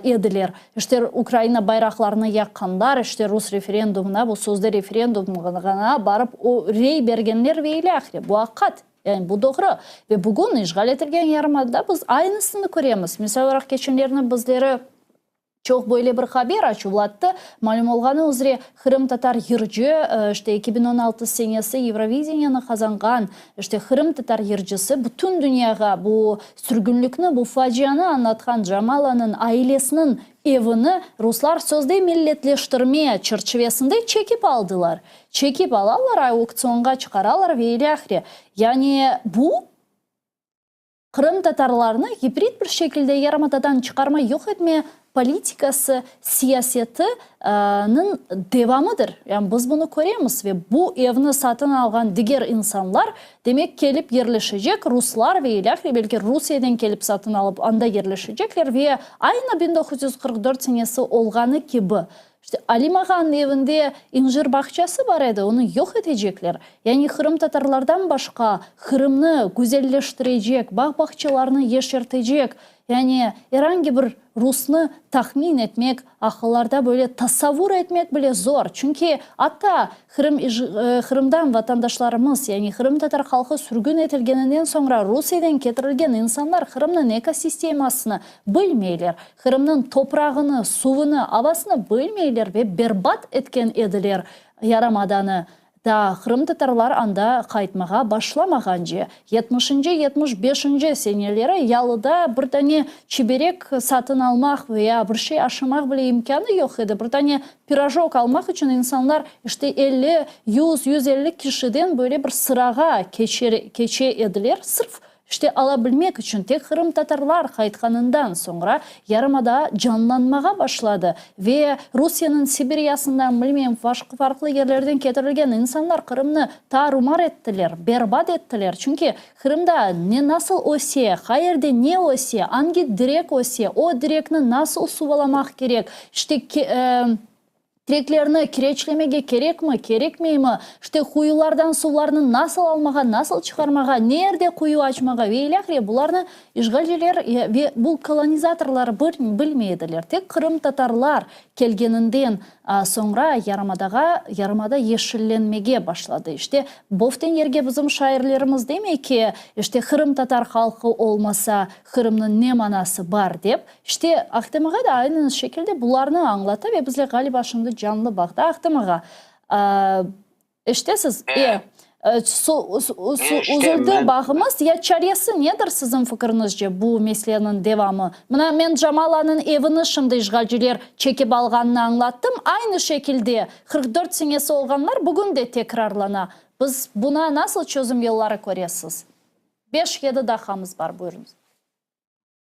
ediler. İşte, Ukraina bayraqlarını yaqqanlar, işte, rus referendumına, bu sözde referendumına barıp o rey bergenler ve ilâhre. Bu aqiqat, yani bu doğru. Ve bugün işğal etilgen yarımadada biz aynısını köremiz. Misal olaraq, keçenlerni bizleri Çoq böyle bir haber açuvlattı. Malüm olğanı üzre, qırımtatar yırcı, işte, 2016 senesi Eurovision'nı qazanğan, işte, qırımtatar yırcısı bütün dünyağa bu sürgünlikni, bu facianı añlatqan Jamalanıñ ailesiniñ evini ruslar sözde milletleştirme çerçivesinde çekip aldılar. Çekip alalar, auktsiyonğa çıqaralar ve ilâhre. Yani bu. Qırımtatarlarnı gibrid bir şekilde yarımadadan çıqarma, yoq etme politikası, siyaseti, nıñ devamıdır. Yani biz bunı köremiz ve bu evni satın alğan diger insanlar, demek, kelip yerleşecek, ruslar ve ilâhre, belki Rusiyeden kelip satın alıp anda yerleşecekler ve aynı 1944 senesi olğanı kibi İşte, Alim ağanıñ evinde incir bağçası bar edi, onı yoq etecekler. Yani qırımtatarlardan başqa Qırımnı güzelleştirecek, bağ-bağçalarnı yeşertecek, yani er angi bir rusnı tahmin etmek, aqıllarda böyle tasavvur etmek bile zor. Çünki atta Qırım Qırımdan vatandaşlarımız, yani qırımtatar halqı sürgün etilgeninden soñra Rusiyeden ketirilgen insanlar Qırımnıñ ekosistemasını bilmeyler, Qırımnıñ toprağını, suvını, avasını bilmeyler ve berbat etken ediler yarımadanı. Daa qırımtatarlar anda qaytmağa başlamağance, yetmişinci, 75-inci seneleri yalıda bir dane çiberek satın almaq veya bir şey aşamaq bile imkânı yoq edi. Bir dane pirojok almaq içün insanlar işte elli, yüz, 150 kişiden böyle bir sırağa keçe ediler, sırf İşte ala bilmek içün tek qırımtatarlar qaytqanından soñra yarımada canlanmağa başladı ve Rusiyeniñ Sibiryasından, bilmeyim, farqlı yerlerden ketirilgen insanlar Qırımnı tar-umar ettiler, berbat ettiler. Çünki Qırımda ne nasıl öse, qayerde ne öse, angi direk öse, o direkni nasıl suvalamaq kerek, işte. Tereklerni kireçlemege kerekmi, kerekmeymi, işte quyulardan suvlarnı nasıl almağa, nasıl çıqarmağa, ne yerde quyu açmağa ve ilâhre, bularnı işğalciler ve bu kolonizatorlar bilmey ediler. Tek qırımtatarlar kelgeninden soñra yarımadağa, yarımada yeşillenmege başladı. İşte, boften yerge bizim şairlerimiz demey ki, işte, qırımtatar halqı olmasa, Qırımnıñ ne manası bar dep. İşte, Ahtem ağa da aynı şekilde bularnı añlata ve bizle ğaliba şimdi canlı bağda. Ahtem ağa, eşitesiz? E, üzüldi bağımız. Ya çaresi nedir siziñ fikriñizce bu meseleniñ devamı? Mına, men Camalanıñ evini şimdi işğalciler çekip alğanını añlattım. Aynı şekilde 44 senesi olğanlar bugün de tekrarlana. Biz buna nasıl çözüm yolları köresiz? Beş-yedi daqqamız bar, buyurıñız.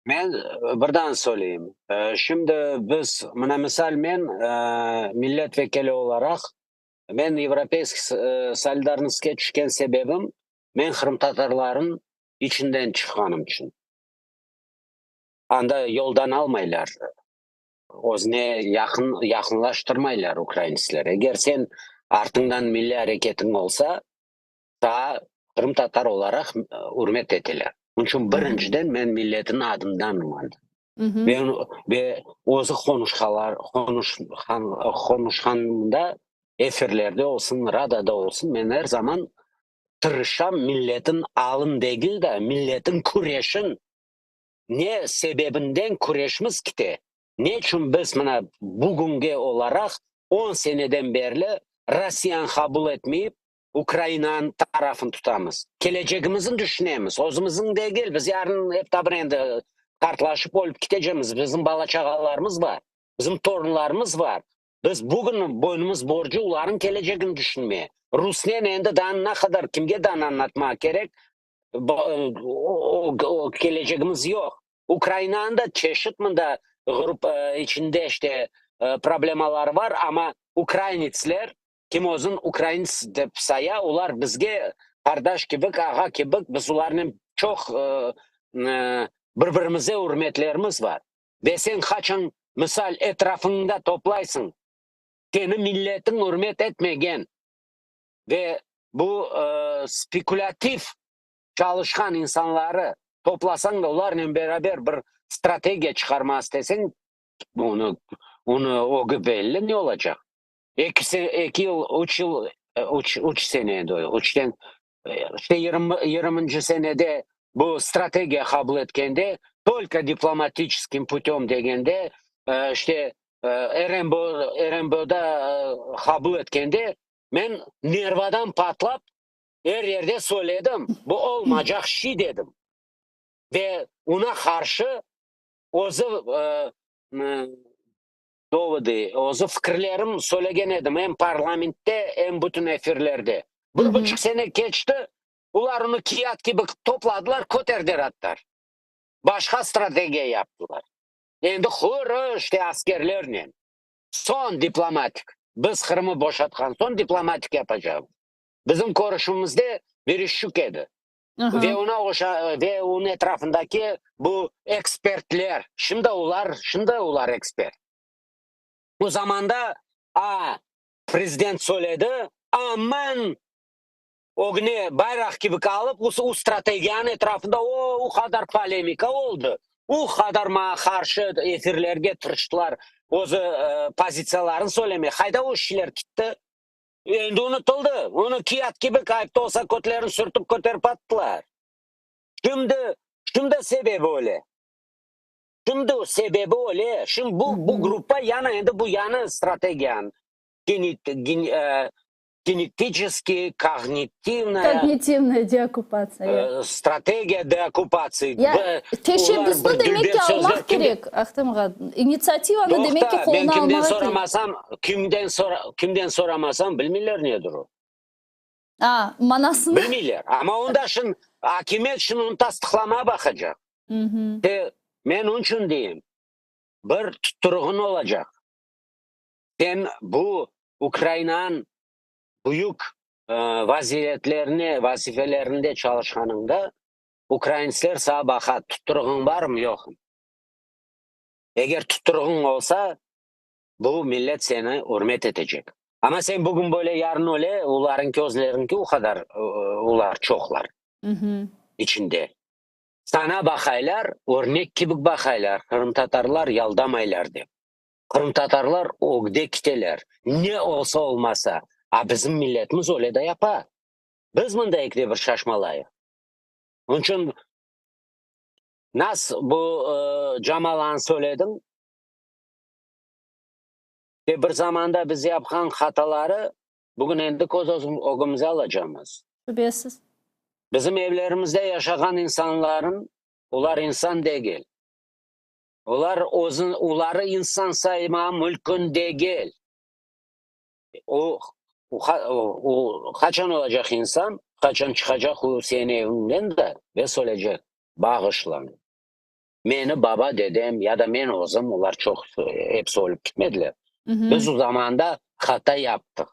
Men birden söyleyim. Şimdi biz, mına misal men millet vekili olaraq, men Yevropeyskiy solidarnostke tüşken sebebim, men qırımtatarların içinden çıqqanım içün. Anda yoldan almaylar, özüne yaqın, yaqınlaştırmaylar ukraintsler. Eger sen artıñdan milliy areketiñ olsa, taa qırımtatar olaraq ürmet eteler. Onıñ içün birinciden men milletin adından anda. Ve, ve özü qonuşqalar, qonuşqan, qonuşqanda efirlerde olsun, radioda olsun, men er zaman tırışam milletin alın degil de, milletin küreşin, ne sebebinden küreşimiz kite, ne içün biz mına bugünge olaraq on seneden berli Rossiyanı qabul etmeyip, Ukrainanıñ tarafını tutamız. Kelecegimizni tüşünemiz, özümizniñ degil. Biz yarın ep ta bir endi qartlaşıp ölüp ketecemiz. Bizim bala-çağalarımız bar, bizim torunlarımız bar. Biz bugün boynumuz borcu olarnıñ kelecegini tüşünmeye. Rusnen endi daa ne qadar kimge daa añlatmağa kerek, o kelecegimiz yoq. Ukrainanıñ da çeşit mında grup içinde işte problemaları bar, amma ukrainetsler Kim özün ukraints dep saya, olar bizge qardaş kibik, ağa kibik, biz olarnen çoq bir-birimize ürmetlerimiz bar. Ve sen qaçan, misal, etrafıñda toplaysıñ, seni milletiñ ürmet etmegen ve bu spekulâtiv çalışqan insanları toplasañ da olarnen beraber bir strategiya çıqarmağa isteseñ, onı, onı ögü belli ne olacaq. Eki, eki yıl, üç yıl, üç, üç sene edi, üçten, işte yirminci senede bu strategiya qabul etkende, tolko diplomatiçeskim putем degende, işte RNBO, RNBOda qabul etkende, men nervadan patlap, er yerde söyledim, bu olmacaq şiy dedim. Ve ona qarşı özü Dovodi, özü fikirlerim söylegen edim em parlamentte, em bütün efirlerde. Bir buçuq sene keçti, olar onı kiyat kibi topladılar, köterdiler attılar. Başqa strategiya yaptılar. Endi quru işte askerlernen. Soñ diplomatik. Biz Qırımı boşatqan soñ diplomatik yapacağımız. Bizim körüşüvimizde Vereşçuk edi. Ve ona oşa, ve onıñ etrafındaki bu ekspertler, şimdi olar, şimdi olar ekspert. O zamanda, a, prezident söyledi, aman ögüne bayraq kibi qalıp, o strategiyanıñ etrafında o, o qadar polemika oldı, o qadar maña qarşı efirlerge tırıştılar, özü pozitsiyalarını söylemeye. Qayda o işçiler kitti? Endi unutıldı. Onı kiyat kibi kayıp da olsa kötlerini sürtip köterip attılar. Şimdi, şimdi sebebi öyle. Şimdi sebebi öyle. Şimdi bu, bu gruppa yana endi bu yanı strategiyanı genetiçeskiy, kognitivnaya. Kognitivnaya deokkupatsiya. Strategiya deokkupatsiya. Ya, teşebbüsni demek ki almaq kerek, Ahtem ağa. İnitsiativanı demek ki qoluna almaq kerek. Men kimden soramasam, kimden kimden soramasam, bilmeyler nedir o. A, manasını. Bilmeyler. Amma onda şın, akimiyet şın onı tasdıqlamağa baqacaq. Te, men onıñ içün deyim, bir tutturığın olacaq. Sen bu Ukrainanıñ büyük vaziyetlerine, vazifelerinde çalışqanıñda, ukraintsler saña baqa, tutturığıñ barmı, yoqmı? Eger tutturığıñ olsa, Bu millet seni ürmet etecek. Amma sen bugün böyle, yarın öyle, olarıñki özleriñki o qadar, olar çoqlar içinde. Sana baqaylar, örnek kibi baqaylar, qırımtatarlar yaldamaylar dep. Qırımtatarlar ögde kiteler, ne olsa olmasa. A bizim milletimiz öyle de yapa. Biz mında ekide bir şaşmalayıq. Onıñ içün nas bu Camalanı söylediñ, Ve bir zamanda biz yapqan hataları bugün endi köz ögümizge alacamız. Şübesiz. Bizim evlerimizde yaşağan insanların, olar insan degil. Olar özün, oları insan sayma mülkün degil. O, o, qaçan olacaq insan, qaçan çıqacaq o seniñ eviñden de ve söyleycek, bağışlañ. Meni baba, dedem ya da men özüm, olar çoq, episi ölüp kitmediler, biz o zamanda hata yaptıq.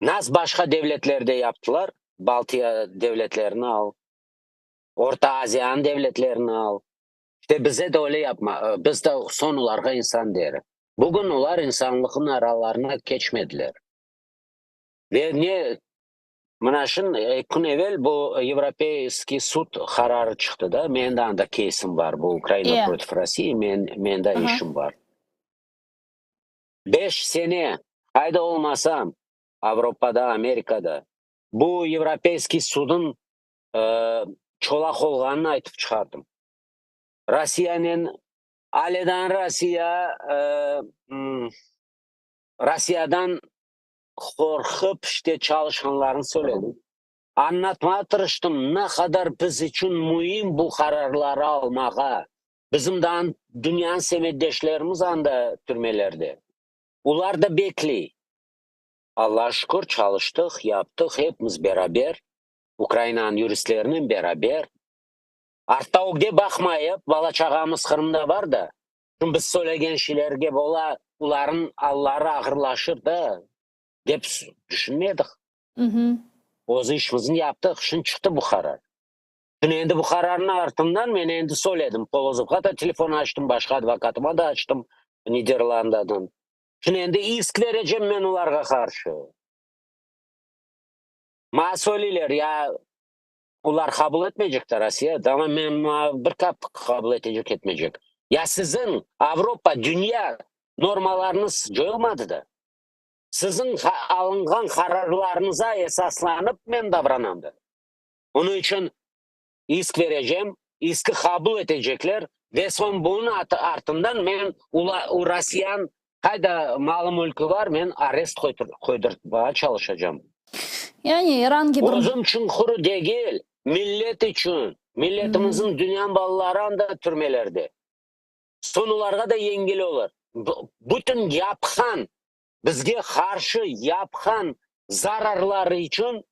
Nas başqa devletlerde yaptılar, Baltiya devletlerini al, Orta Aziyanıñ devletlerini al. İşte bize de öyle yapma, biz de soñ olarğa insan derik. Bugün olar insanlıqnıñ aralarına keçmediler. Ve ne Mına şun eki kün evel bu Yevropeyskiy sud qararı çıqtı da, menim de anda keysim bar, bu Ukraina protiv Rossiya, men, menim de işim bar. Beş sene qayda olmasam, Avropada, Amerikada, bu Yevropeyskiy sudın çolaq olğanını aytıp çıqardım. Rossiyanen, aleden Rossiya, Rossiyadan qorqıp işte çalışqanlarını söyledim. Añlatmağa tırıştım, ne qadar biz içün müim bu qararları almağa. Bizim daa dünyanıñ semetdeşlerimiz anda türmelerde. Olar da bekley. Allağa şükür, çalıştıq, yaptıq hepimiz beraber, Ukrainanıñ yuristlerinen beraber. Artta ögde baqmayıp, bala-çağamız Qırımda bar da, Şimdi biz söylegen şeylerge bola olarnıñ alları ağırlaşır da, dep tüşünmedik. Öz işimizni yaptıq, şimdi çıqtı bu qarar. Şimdi endi bu qararnıñ artından men endi söyledim, Polozovğa da telefon açtım, başqa advokatıma da açtım Niderlandadan. Şimdi endi isk verecem men olarğa qarşı. Maña söyleyler, ya Olar qabul etmeycekler Rossiya, amma men bir kapik qabul etecek, etmeycek. Ya siziñ Avropa, dünya normalarıñız coyulmadı da? Siziñ alınğan qararlarıñıza esaslanıp men davranam da. Onıñ içün isk berecem, iski qabul etecekler ve soñ bunıñ artından men Rossiyanıñ qayda malı-mülkü bar, men arest qoydurtmağa çalışacam. Yani er angi bir. Özüm içün quru degil, millet içün. Milletimizniñ dünyanıñ balaları anda türmelerde. Soñ olarğa da yengil olur. Bütün yapqan, bizge qarşı yapqan zararları içün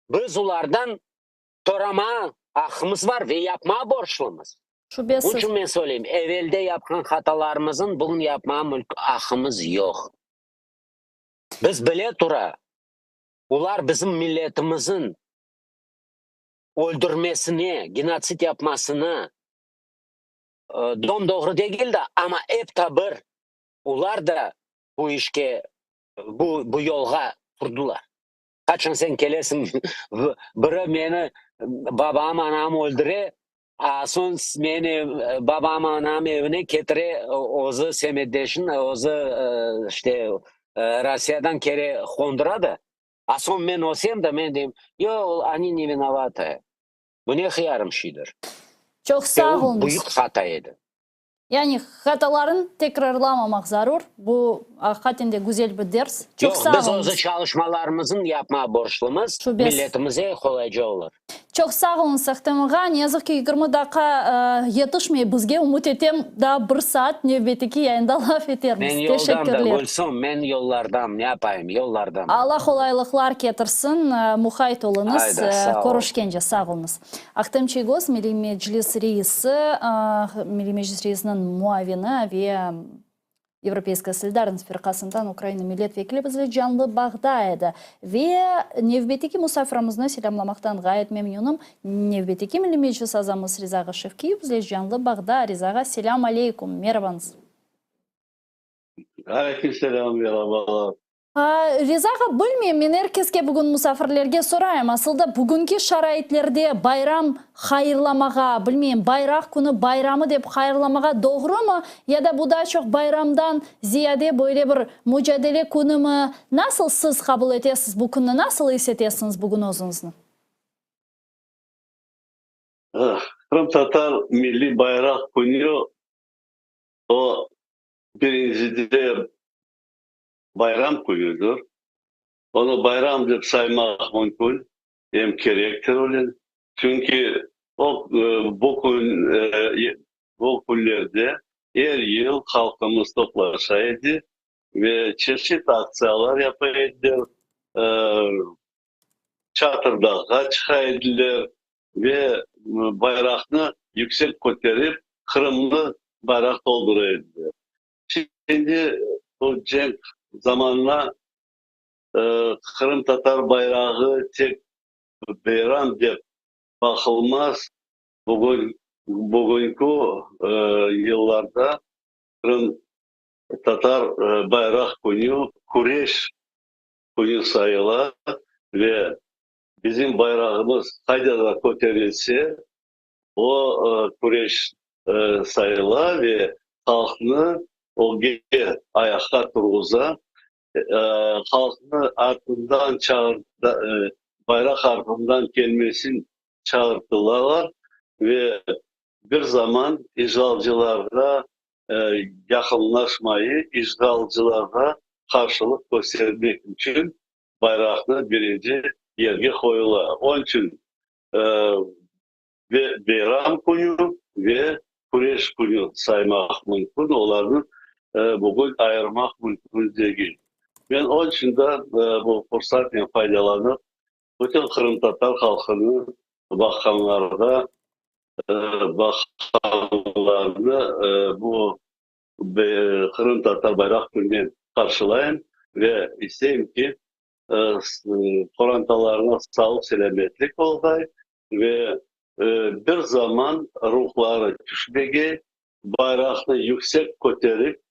biz olardan soramağa aqqımız bar ve yapmağa borclumız. Şübesiz. Bunıñ içün men söyleyim, evelde yapqan hatalarımıznı bugün yapmağa aqqımız yoq. Biz bile tura, olar bizim milletimizin öldürmesine, genotsid yapmasına dom-doğru degil de, amma ep ta bir olar da bu işke, bu, bu yolğa turdılar. Qaçan sen kelesiñ, biri meni babam, anam öldüre, a soñ meni babam, anam evine ketire, özü semetdeşin, özü işte Rossiyadan kere qondura da, a soñ men ölsem de, men deyim, yoq, oni ne vinovatı. Bu ne hıyarım şeydir. Çoq sağ oluñız. Büyük hata edi. Yani hatalarnı tekrarlamamaq zarur. Bu aqiqaten de güzel bir ders. Çoq Yoq, sağ biz oluñız. özü çalışmalarımıznı yapmağa borçlumız, Şübesiz. milletimize qolayca olur. Çoq sağ oluñız, Ahtem ağa. Ne yazıq ki, 20 daqqa yetişmey bizge. Ümüt etem, daa bir saat nevbetteki yayında laf etermiz. Men yoldam da, Teşekkürler. Gülsüm, men yollardam, ne yapayım, yollardam. Allah qolaylıqlar ketirsin. Muqayt oluñız. Ayda, sağ ol. Körüşkence, sağ oluñız. Ahtem Çiygoz, Milliy Meclis reisi, Milliy Meclis reisiniñ muavini ve. Yevropeyskaya solidarnost firqasından Ukraina millet vekili bizle canlı bağda edi. Ve nevbetteki musafirimizni selâmlamaqtan ğayet memnünim. Nevbetteki Milliy Meclis azamız Riza ağa Şevkiyev bizle canlı bağda. Riza ağa, selâm aleykum, merhabañız. Aleyküm selâm, merabalar. Riza ağa, bilmeyim, men er keske bugün musafirlerge sorayım, asıl da bugünki şaraitlerde bayram hayırlamağa, bilmeyim, Bayraq künü bayramı dep hayırlamağa doğrumı, ya da bu daa çoq bayramdan ziyade böyle bir mucadele künümi? Nasıl siz qabul etesiz bu künni, nasıl is etesiñiz bugün özüñizni? Qırımtatar milliy bayraq künü o, birincide, bayram künüdir. Onı bayram dep saymaq mümkün, em kerektir öyle. Çünki o, bu kün, bu künlerde er yıl halqımız toplaşa edi ve çeşit aktsiyalar yapa ediler, Çatırdağğa çıqa ediler ve bayraqnı yüksek köterip, Qırımnı bayraq toldura ediler. Şimdi bu cenk zamanına qırımtatar bayrağı tek beyram dep baqılmaz, bugün, bugünki yıllarda qırımtatar bayraq künü küreş künü sayıla ve bizim bayrağımız qayda da köterilse, o küreş sayıla ve halqnı ögge ayaqqa turğuza, halqnı artından bayraq artından kelmesin çağırtılalar ve bir zaman işğalcılarğa yaqınlaşmayı, işğalcılarğa qarşılıq köstermek içün bayraqnı birinci yerge qoyula. Onıñ içün ve beyram künü, ve küreş künü saymaq mümkün, olarnı bugün ayırmaq mümkün degil. Men onıñ içün de bu fursatnen faydalanıp, bütün qırımtatar halqını baqqanlarğa, baqqanlarnı bu Qırımtatar bayraq kününen qarşılayım ve isteyim ki, qorantalarına sağlıq-selâmetlik olğay ve bir zaman ruhları tüşmegey, bayraqnı yüksek köterip,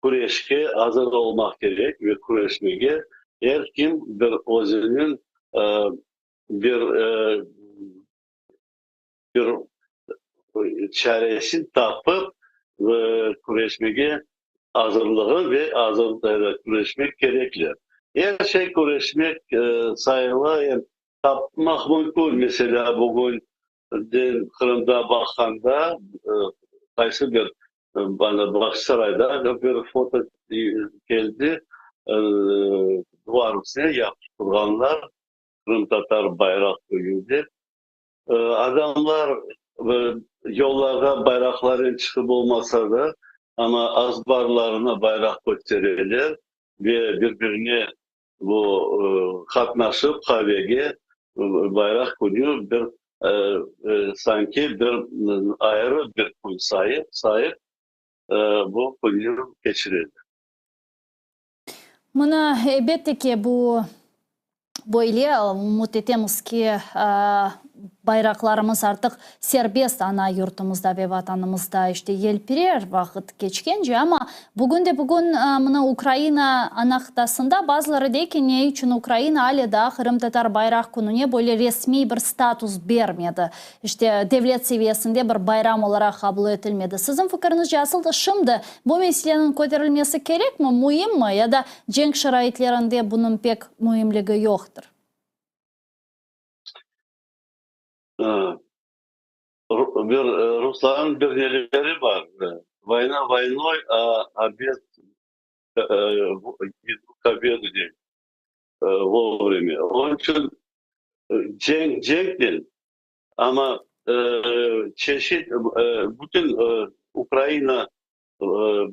küreşke azır olmaq kerek ve küreşmege er kim bir özüniñ bir bir çaresini tapıp, küreşmege azırlığı ve azır küreşmek kerekler. Er şey küreşmek sayıla, em tapmaq mümkün. Meselâ, bugün Qırımda baqqanda, qaysı bir Bağçasarayda bir foto keldi, duvar üstüne yapıştırğanlar, Qırımtatar bayraq köyü dep. Adamlar yollarğa bayraqlarnen çıqıp olmasa da, amma azbarlarına bayraq kötereler ve bir-birine bu qatnaşıp qavege bayraq künü bir sanki bir ayrı bir kün sayıp, sayıp bu künü keçireler. Mına, elbette ki, bu böyle, ümüt etemiz ki, bayraqlarımız artıq serbest ana yurtumızda ve Vatanımızda işte yelpirer vaqıt keçkence, amma bugün de bugün mına Ukraina ana qıtasında bazıları dey ki, ne içün Ukraina ale daa Qırımtatar bayraq kününe böyle resmiy bir status bermedi, işte devlet seviyesinde bir bayram olaraq qabul etilmedi. Siziñ fikiriñizce, asıl da şimdi Bu meseleniñ köterilmesi kerekmi, müimmi ya da cenk şaraitlerinde bunıñ pek müimligi yoqtır? Bir ruslarnıñ bir neleri bar, Voyna voynoy, a obed k obedu dey, vovremâ. Onıñ içün cenk cenknen, Amma çeşit bütün Ukraina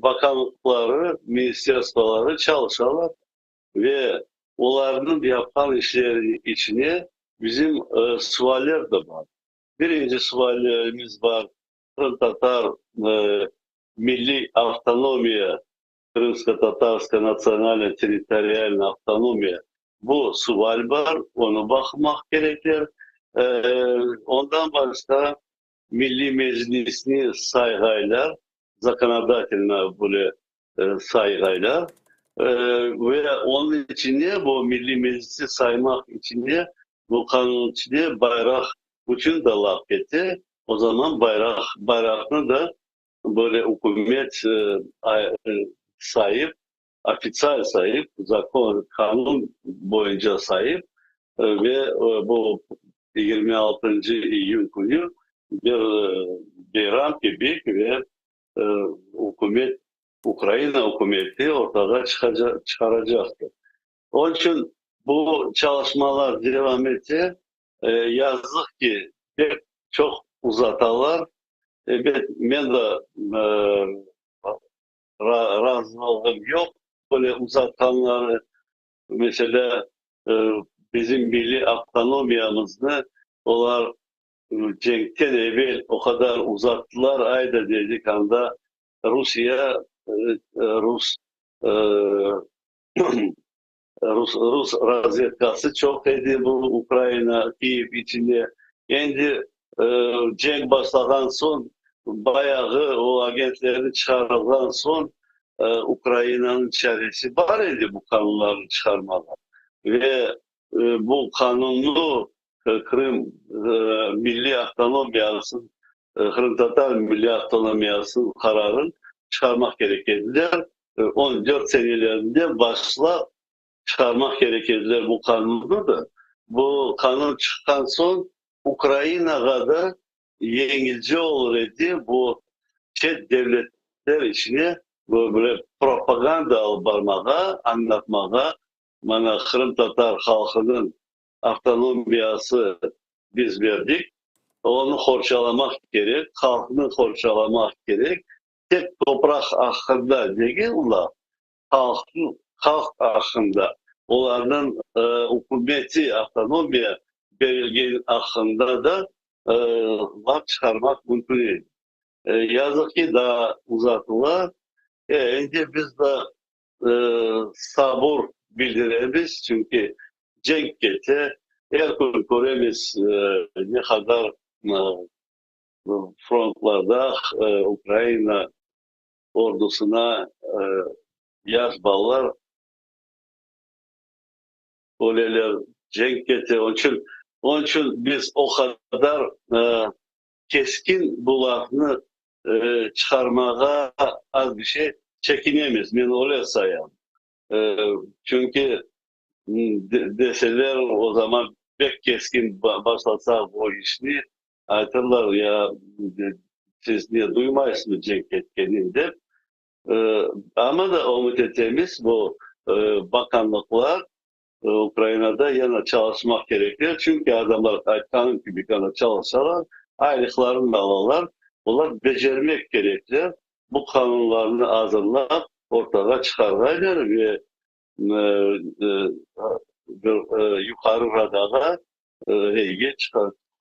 bakanlıqları, ministerstvoları çalışalar ve olarnıñ yapqan işleri içine bizim sualler de bar. Birinci sualimiz bar, qırımtatar. milliy avtonomiya, Krımsko-tatarska natsionalna territorialna avtonomiya, bu sual bar, onı baqmaq kerekler. Ondan başqa Milliy Meclisni sayğaylar, zakonodatelno böyle sayğaylar ve onıñ içinde bu Milliy Meclisni saymaq içinde bu qanun içinde bayraq içün de laf kete, o zaman bayraq bayraqnı da böyle ükümet sayıp, ofitsial sayıp, zakon, qanun boyunca sayıp ve bu 26-ncı iyün künü bir beyram kibi ve ükümet, Ukraina ükümeti ortağa çıqaracaqtır. Onıñ içün bu çalışmalar devam ete. Yazıq ki, pek çoq uzatalar. Ebet, men de razılığım yoq böyle uzatqanları. Meselâ, bizim milliy avtonomiyamıznı olar cenkten evel o qadar uzattılar, ayda dedik, anda Rusiye, rus Rus, rus razvedkası çoq edi bu Ukraina, Kiyev içinde. Endi cenk başlağan soñ, bayağı o agentlerni çıqarılğan soñ, Ukrainanıñ çaresi bar edi bu qanunlarnı çıqarmağa. Ve bu qanunnı Qırım milliy avtonomiyası, qırımtatar milliy avtonomiyasınıñ qararın çıqarmaq kerek ediler. 14 senelerinde başlap çıqarmaq kerek ediler bu qanunnı da. Bu qanun çıqqan soñ Ukrainağa da yengilce olur edi bu çet devletler içine böyle propaganda alıp barmağa, añlatmağa, mana qırımtatar halqınıñ avtonomiyası biz berdik, onı qorçalamaq kerek, halqnı qorçalamaq kerek, tek topraq aqqında degil laf, halqnıñ, halq aqqında, olarnıñ ükümeti, avtonomiya berilgen aqqında da laf çıqarmaq mümkün edi. Yazıq ki, daa uzatıla. Endi biz de sabır bildiremiz, çünki cenk kete, er kün köremiz ne qadar frontlarda Ukraina ordusına yaş balalar öleler, cenk kete. Onıñ içün, onıñ içün biz o qadar keskin bu lafnı çıqarmağa az bir şey çekinemiz, men öyle sayam. Çünki deseler, o zaman pek keskin başlasaq bu işni, aytırlar, ya siz ne duymaysızmı cenk ketkenini dep. Amma da ümüt etemiz, bu bakanlıqlar Ukrainada yana çalışmaq kerekler, çünki adamlar, aytqanım kibi, ana çalışalar, aylıqlarını da alalar, olar becermek kerekler, bu qanunlarnı azırlap ortağa çıqarğaylar ve bir Yuqarı Radağa reyge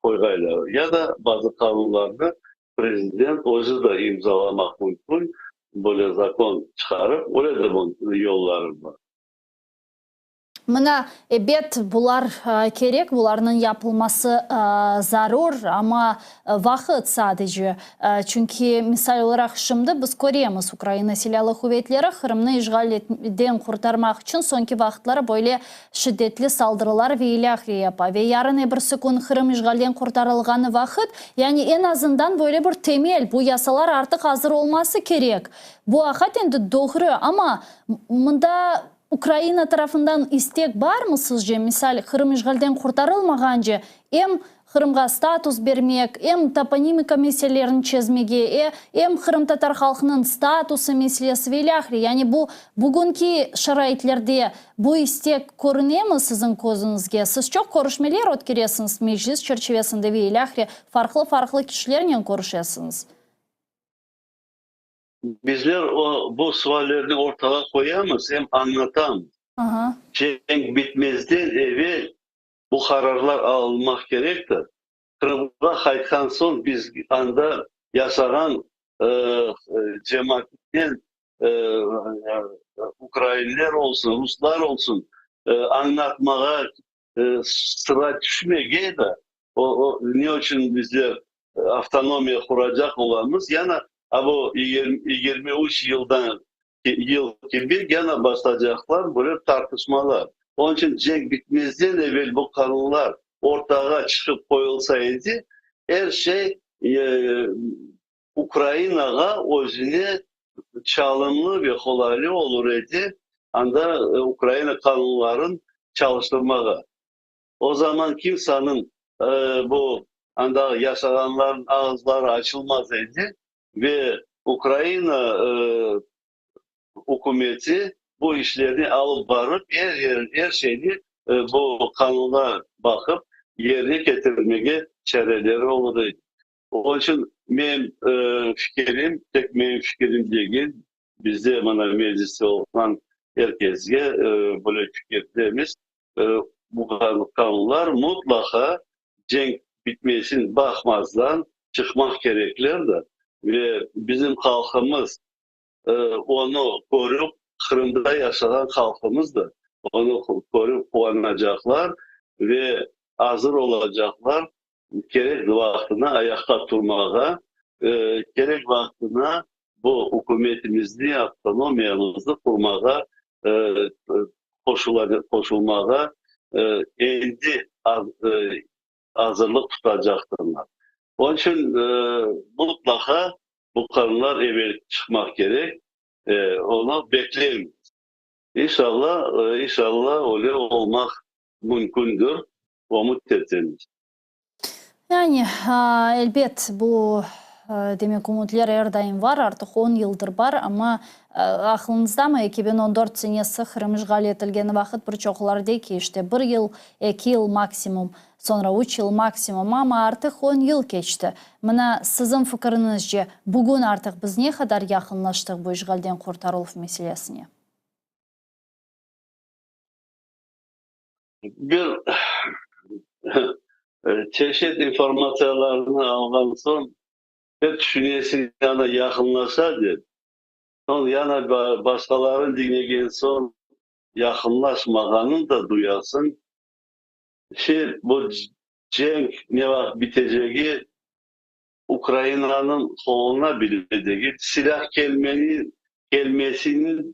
qoyğaylar. Ya da bazı qanunlarnı prezident özü de imzalamaq mümkün, böyle zakon çıqarıp, öyle de yolları bar. Mına, ebet, bular kerek, bularnıñ yapılması zarur, amma vaqıt sadece. Çünki, misal olaraq, şimdi biz köremiz, Ukraina Silâlı Quvetleri Qırımnı işğalden qurtarmaq içün soñki vaqıtları böyle şiddetli saldırılar ve ilâhre yapa. Ve yarın-ebirsi kün Qırım işğalden qurtarılğanı vaqıt, yani eñ azından böyle bir temel, bu yasalar artıq azır olması kerek. Bu aqat endi doğru, amma mında Ukraina tarafından istek barmı sizce, misal, Qırım işğalden qurtarılmağance, em Qırımğa status bermek, em toponimika meselelerini çezmege, e, em qırımtatar halqınıñ statusı meselesi ve ilâhre, yani bu bugünki şaraitlerde bu istek körünemi siziñ közüñizge? Siz çoq körüşmeler ötkeresiñiz Meclis çerçivesinde ve ilâhre, farqlı-farqlı kişilernen körüşesiñiz. Bizler o, bu suallerni ortağa qoyamız, em añlatamız. Cenk bitmezden evel bu qararlar alınmaq kerektir. Qırımğa qaytqan soñ biz anda yaşağan. cemaatnen ukrainler olsun, ruslar olsun añlatmağa sıra tüşmegey de, o, ne içün bizler avtonomiya quracaq olamız, yana bu 23 yıldan yıl kibi gene başlaycaqlar böyle tartışmalar. Onıñ içün cenk bitmezden evel bu qanunlar ortağa çıqıp qoyulsa edi, er şey Ukrainağa özüne çalımlı ve qolaylı olur edi, anda Ukraina qanunların çalıştırmağa. O zaman kimsanıñ bu anda yaşağanlarnıñ ağızları açılmaz edi ve Ukraina ükümeti bu işlerni alıp barıp, er yer, er şeyni bu qanunğa baqıp yerine ketirmege çareleri olur edi. Onıñ içün menim fikirim, tek menim fikirim degil, bizde mına mecliste olğan er kesge böyle fikirdemiz, bu qanunlar mutlaqa cenk bitmesin baqmazdan çıqmaq kereklerdir ve bizim halqımız onı körip, Qırımda yaşağan halqımız da onı körip quvanacaqlar ve azır olacaqlar kerek vaqtına ayaqta turmağa, kerek vaqtına bu ükümetimizni, avtonomiyamıznı qurmağa qoşulmağa endi azırlıq tutacaqtırlar. Onıñ içün mutlaqa bu qanunlar evel çıqmaq kerek, onı bekleymiz. İnşallah, inşallah öyle olmaq mümkündir, ümüt etemiz. Yani, elbet, bu, demek, ümütler er daim var, artıq on yıldır bar, amma aqlıñızdamı, 2014 senesi Qırım işğal etilgeni vaqıt bir çoqlar dey ki, işte, bir yıl, eki yıl maksimum, soñra üç yıl maksimum, amma artıq on yıl keçti. Mına, siziñ fikiriñizce, bugün artıq biz ne qadar yaqınlaştıq bu işğalden qurtarıluv meselesine? Bir çeşit informatsiyalarnı alğan soñ, hep tüşünesiñ, yana yaqınlaşa dep. Soñ yana başqalarını diñlegen soñ, yaqınlaşmağanını da duyasıñ. Şey, bu cenk ne vaqıt bitecegi Ukrainanıñ qoluna bile degil. Silâh kelmeni, kelmesini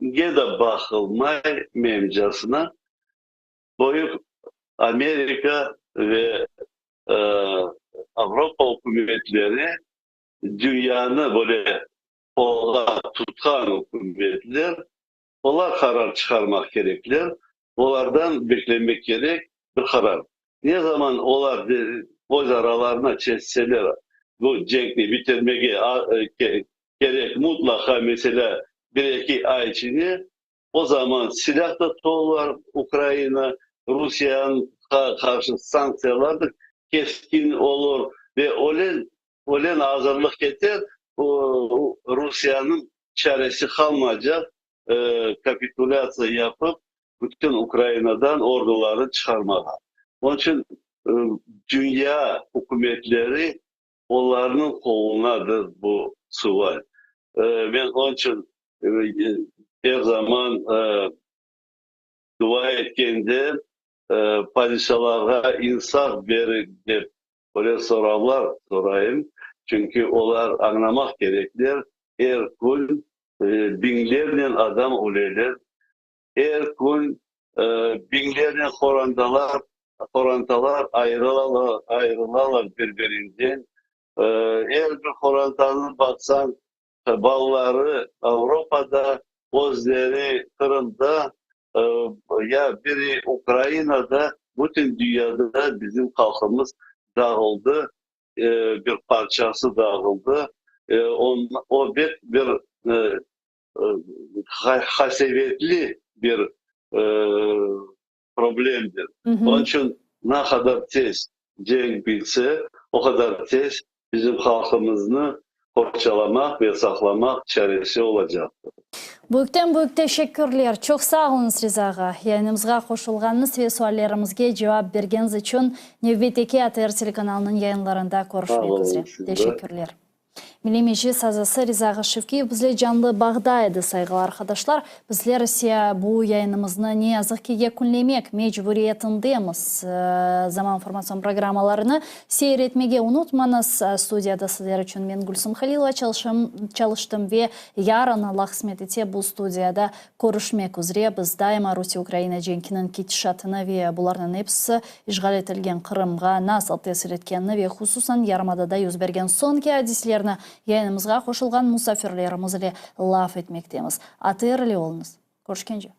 ge de baqılmay memcasına, Büyük Amerika ve Avropa ükümetleri dünyanı böyle qolğa tutqan ükümetler, olar qarar çıqarmaq kerekler, olardan beklemek kerek bir qarar. Ne zaman olar öz aralarına çezseler bu cenkni bitirmege kerek mutlaqa, meselâ, bir-eki ay içinde, o zaman silâh da tolar Ukraina, Rusiyağa qarşı sanktsiyalar da keskin olur ve öyle, öyle azırlıq keter, Rusiyanıñ çaresi qalmaycaq, kapitulâtsiya yapıp, bütün Ukrainadan ordularını çıqarmağa. Onıñ içün dünya ükümetleri Olarnıñ qolunadır bu sual. Men onıñ içün er zaman dua etkende, padişalarğa insaf beriñ dep öyle soravlar sorayım. Çünki olar añlamaq kerekler, er kün biñlernen adam öleler, er kün biñlernen qorantalar Qorantalar ayırılalar, ayırılalar bir-birinden. Er bir qorantanı baqsañ, balaları Avropada, özleri Qırımda, ya biri Ukrainada, bütün dünyada bizim halqımız dağıldı, bir parçası dağıldı. O pek bir qasevetli bir problemdir. Onıñ içün ne qadar tez cenk bitse, o qadar tez bizim halqımıznı qorçalamaq ve saqlamaq çaresi olacaqtır. Büyükten-büyük teşekkürler. Çoq sağ oluñız, Riza ağa. Yayınımızğa qoşulğanıñız ve suallerimizge cevap bergeniñiz içün. Nevbetteki ATR telekanalınıñ yayınlarında körüşmek üzre. Teşekkürler. Milliy Meclis azası Riza ağa Şevkiyev bizle canlı bağda edi, sayğılı arqadaşlar. Bizler ise bu yayınımıznı ne yazıq ki yekünlemek mecburiyetindemiz. Zaman informatsion programmalarını seyir etmege unutmañız. Studiyada sizler içün men Gülsum Halilova çalıştım ve yarın, Allah qısmet etse, bu studiyada körüşmek üzre. Biz daima Rusiye-Ukraina cenkiniñ ketişatını ve bularnıñ episi işğal etilgen Qırımğa nasıl tesir etkenini ve hususan yarımadada yüz bergen soñki adiselerni yayınımızğa qoşulğan musafirlerimiz ile laf etmektemiz. ATR ile oluñız. Körüşkence.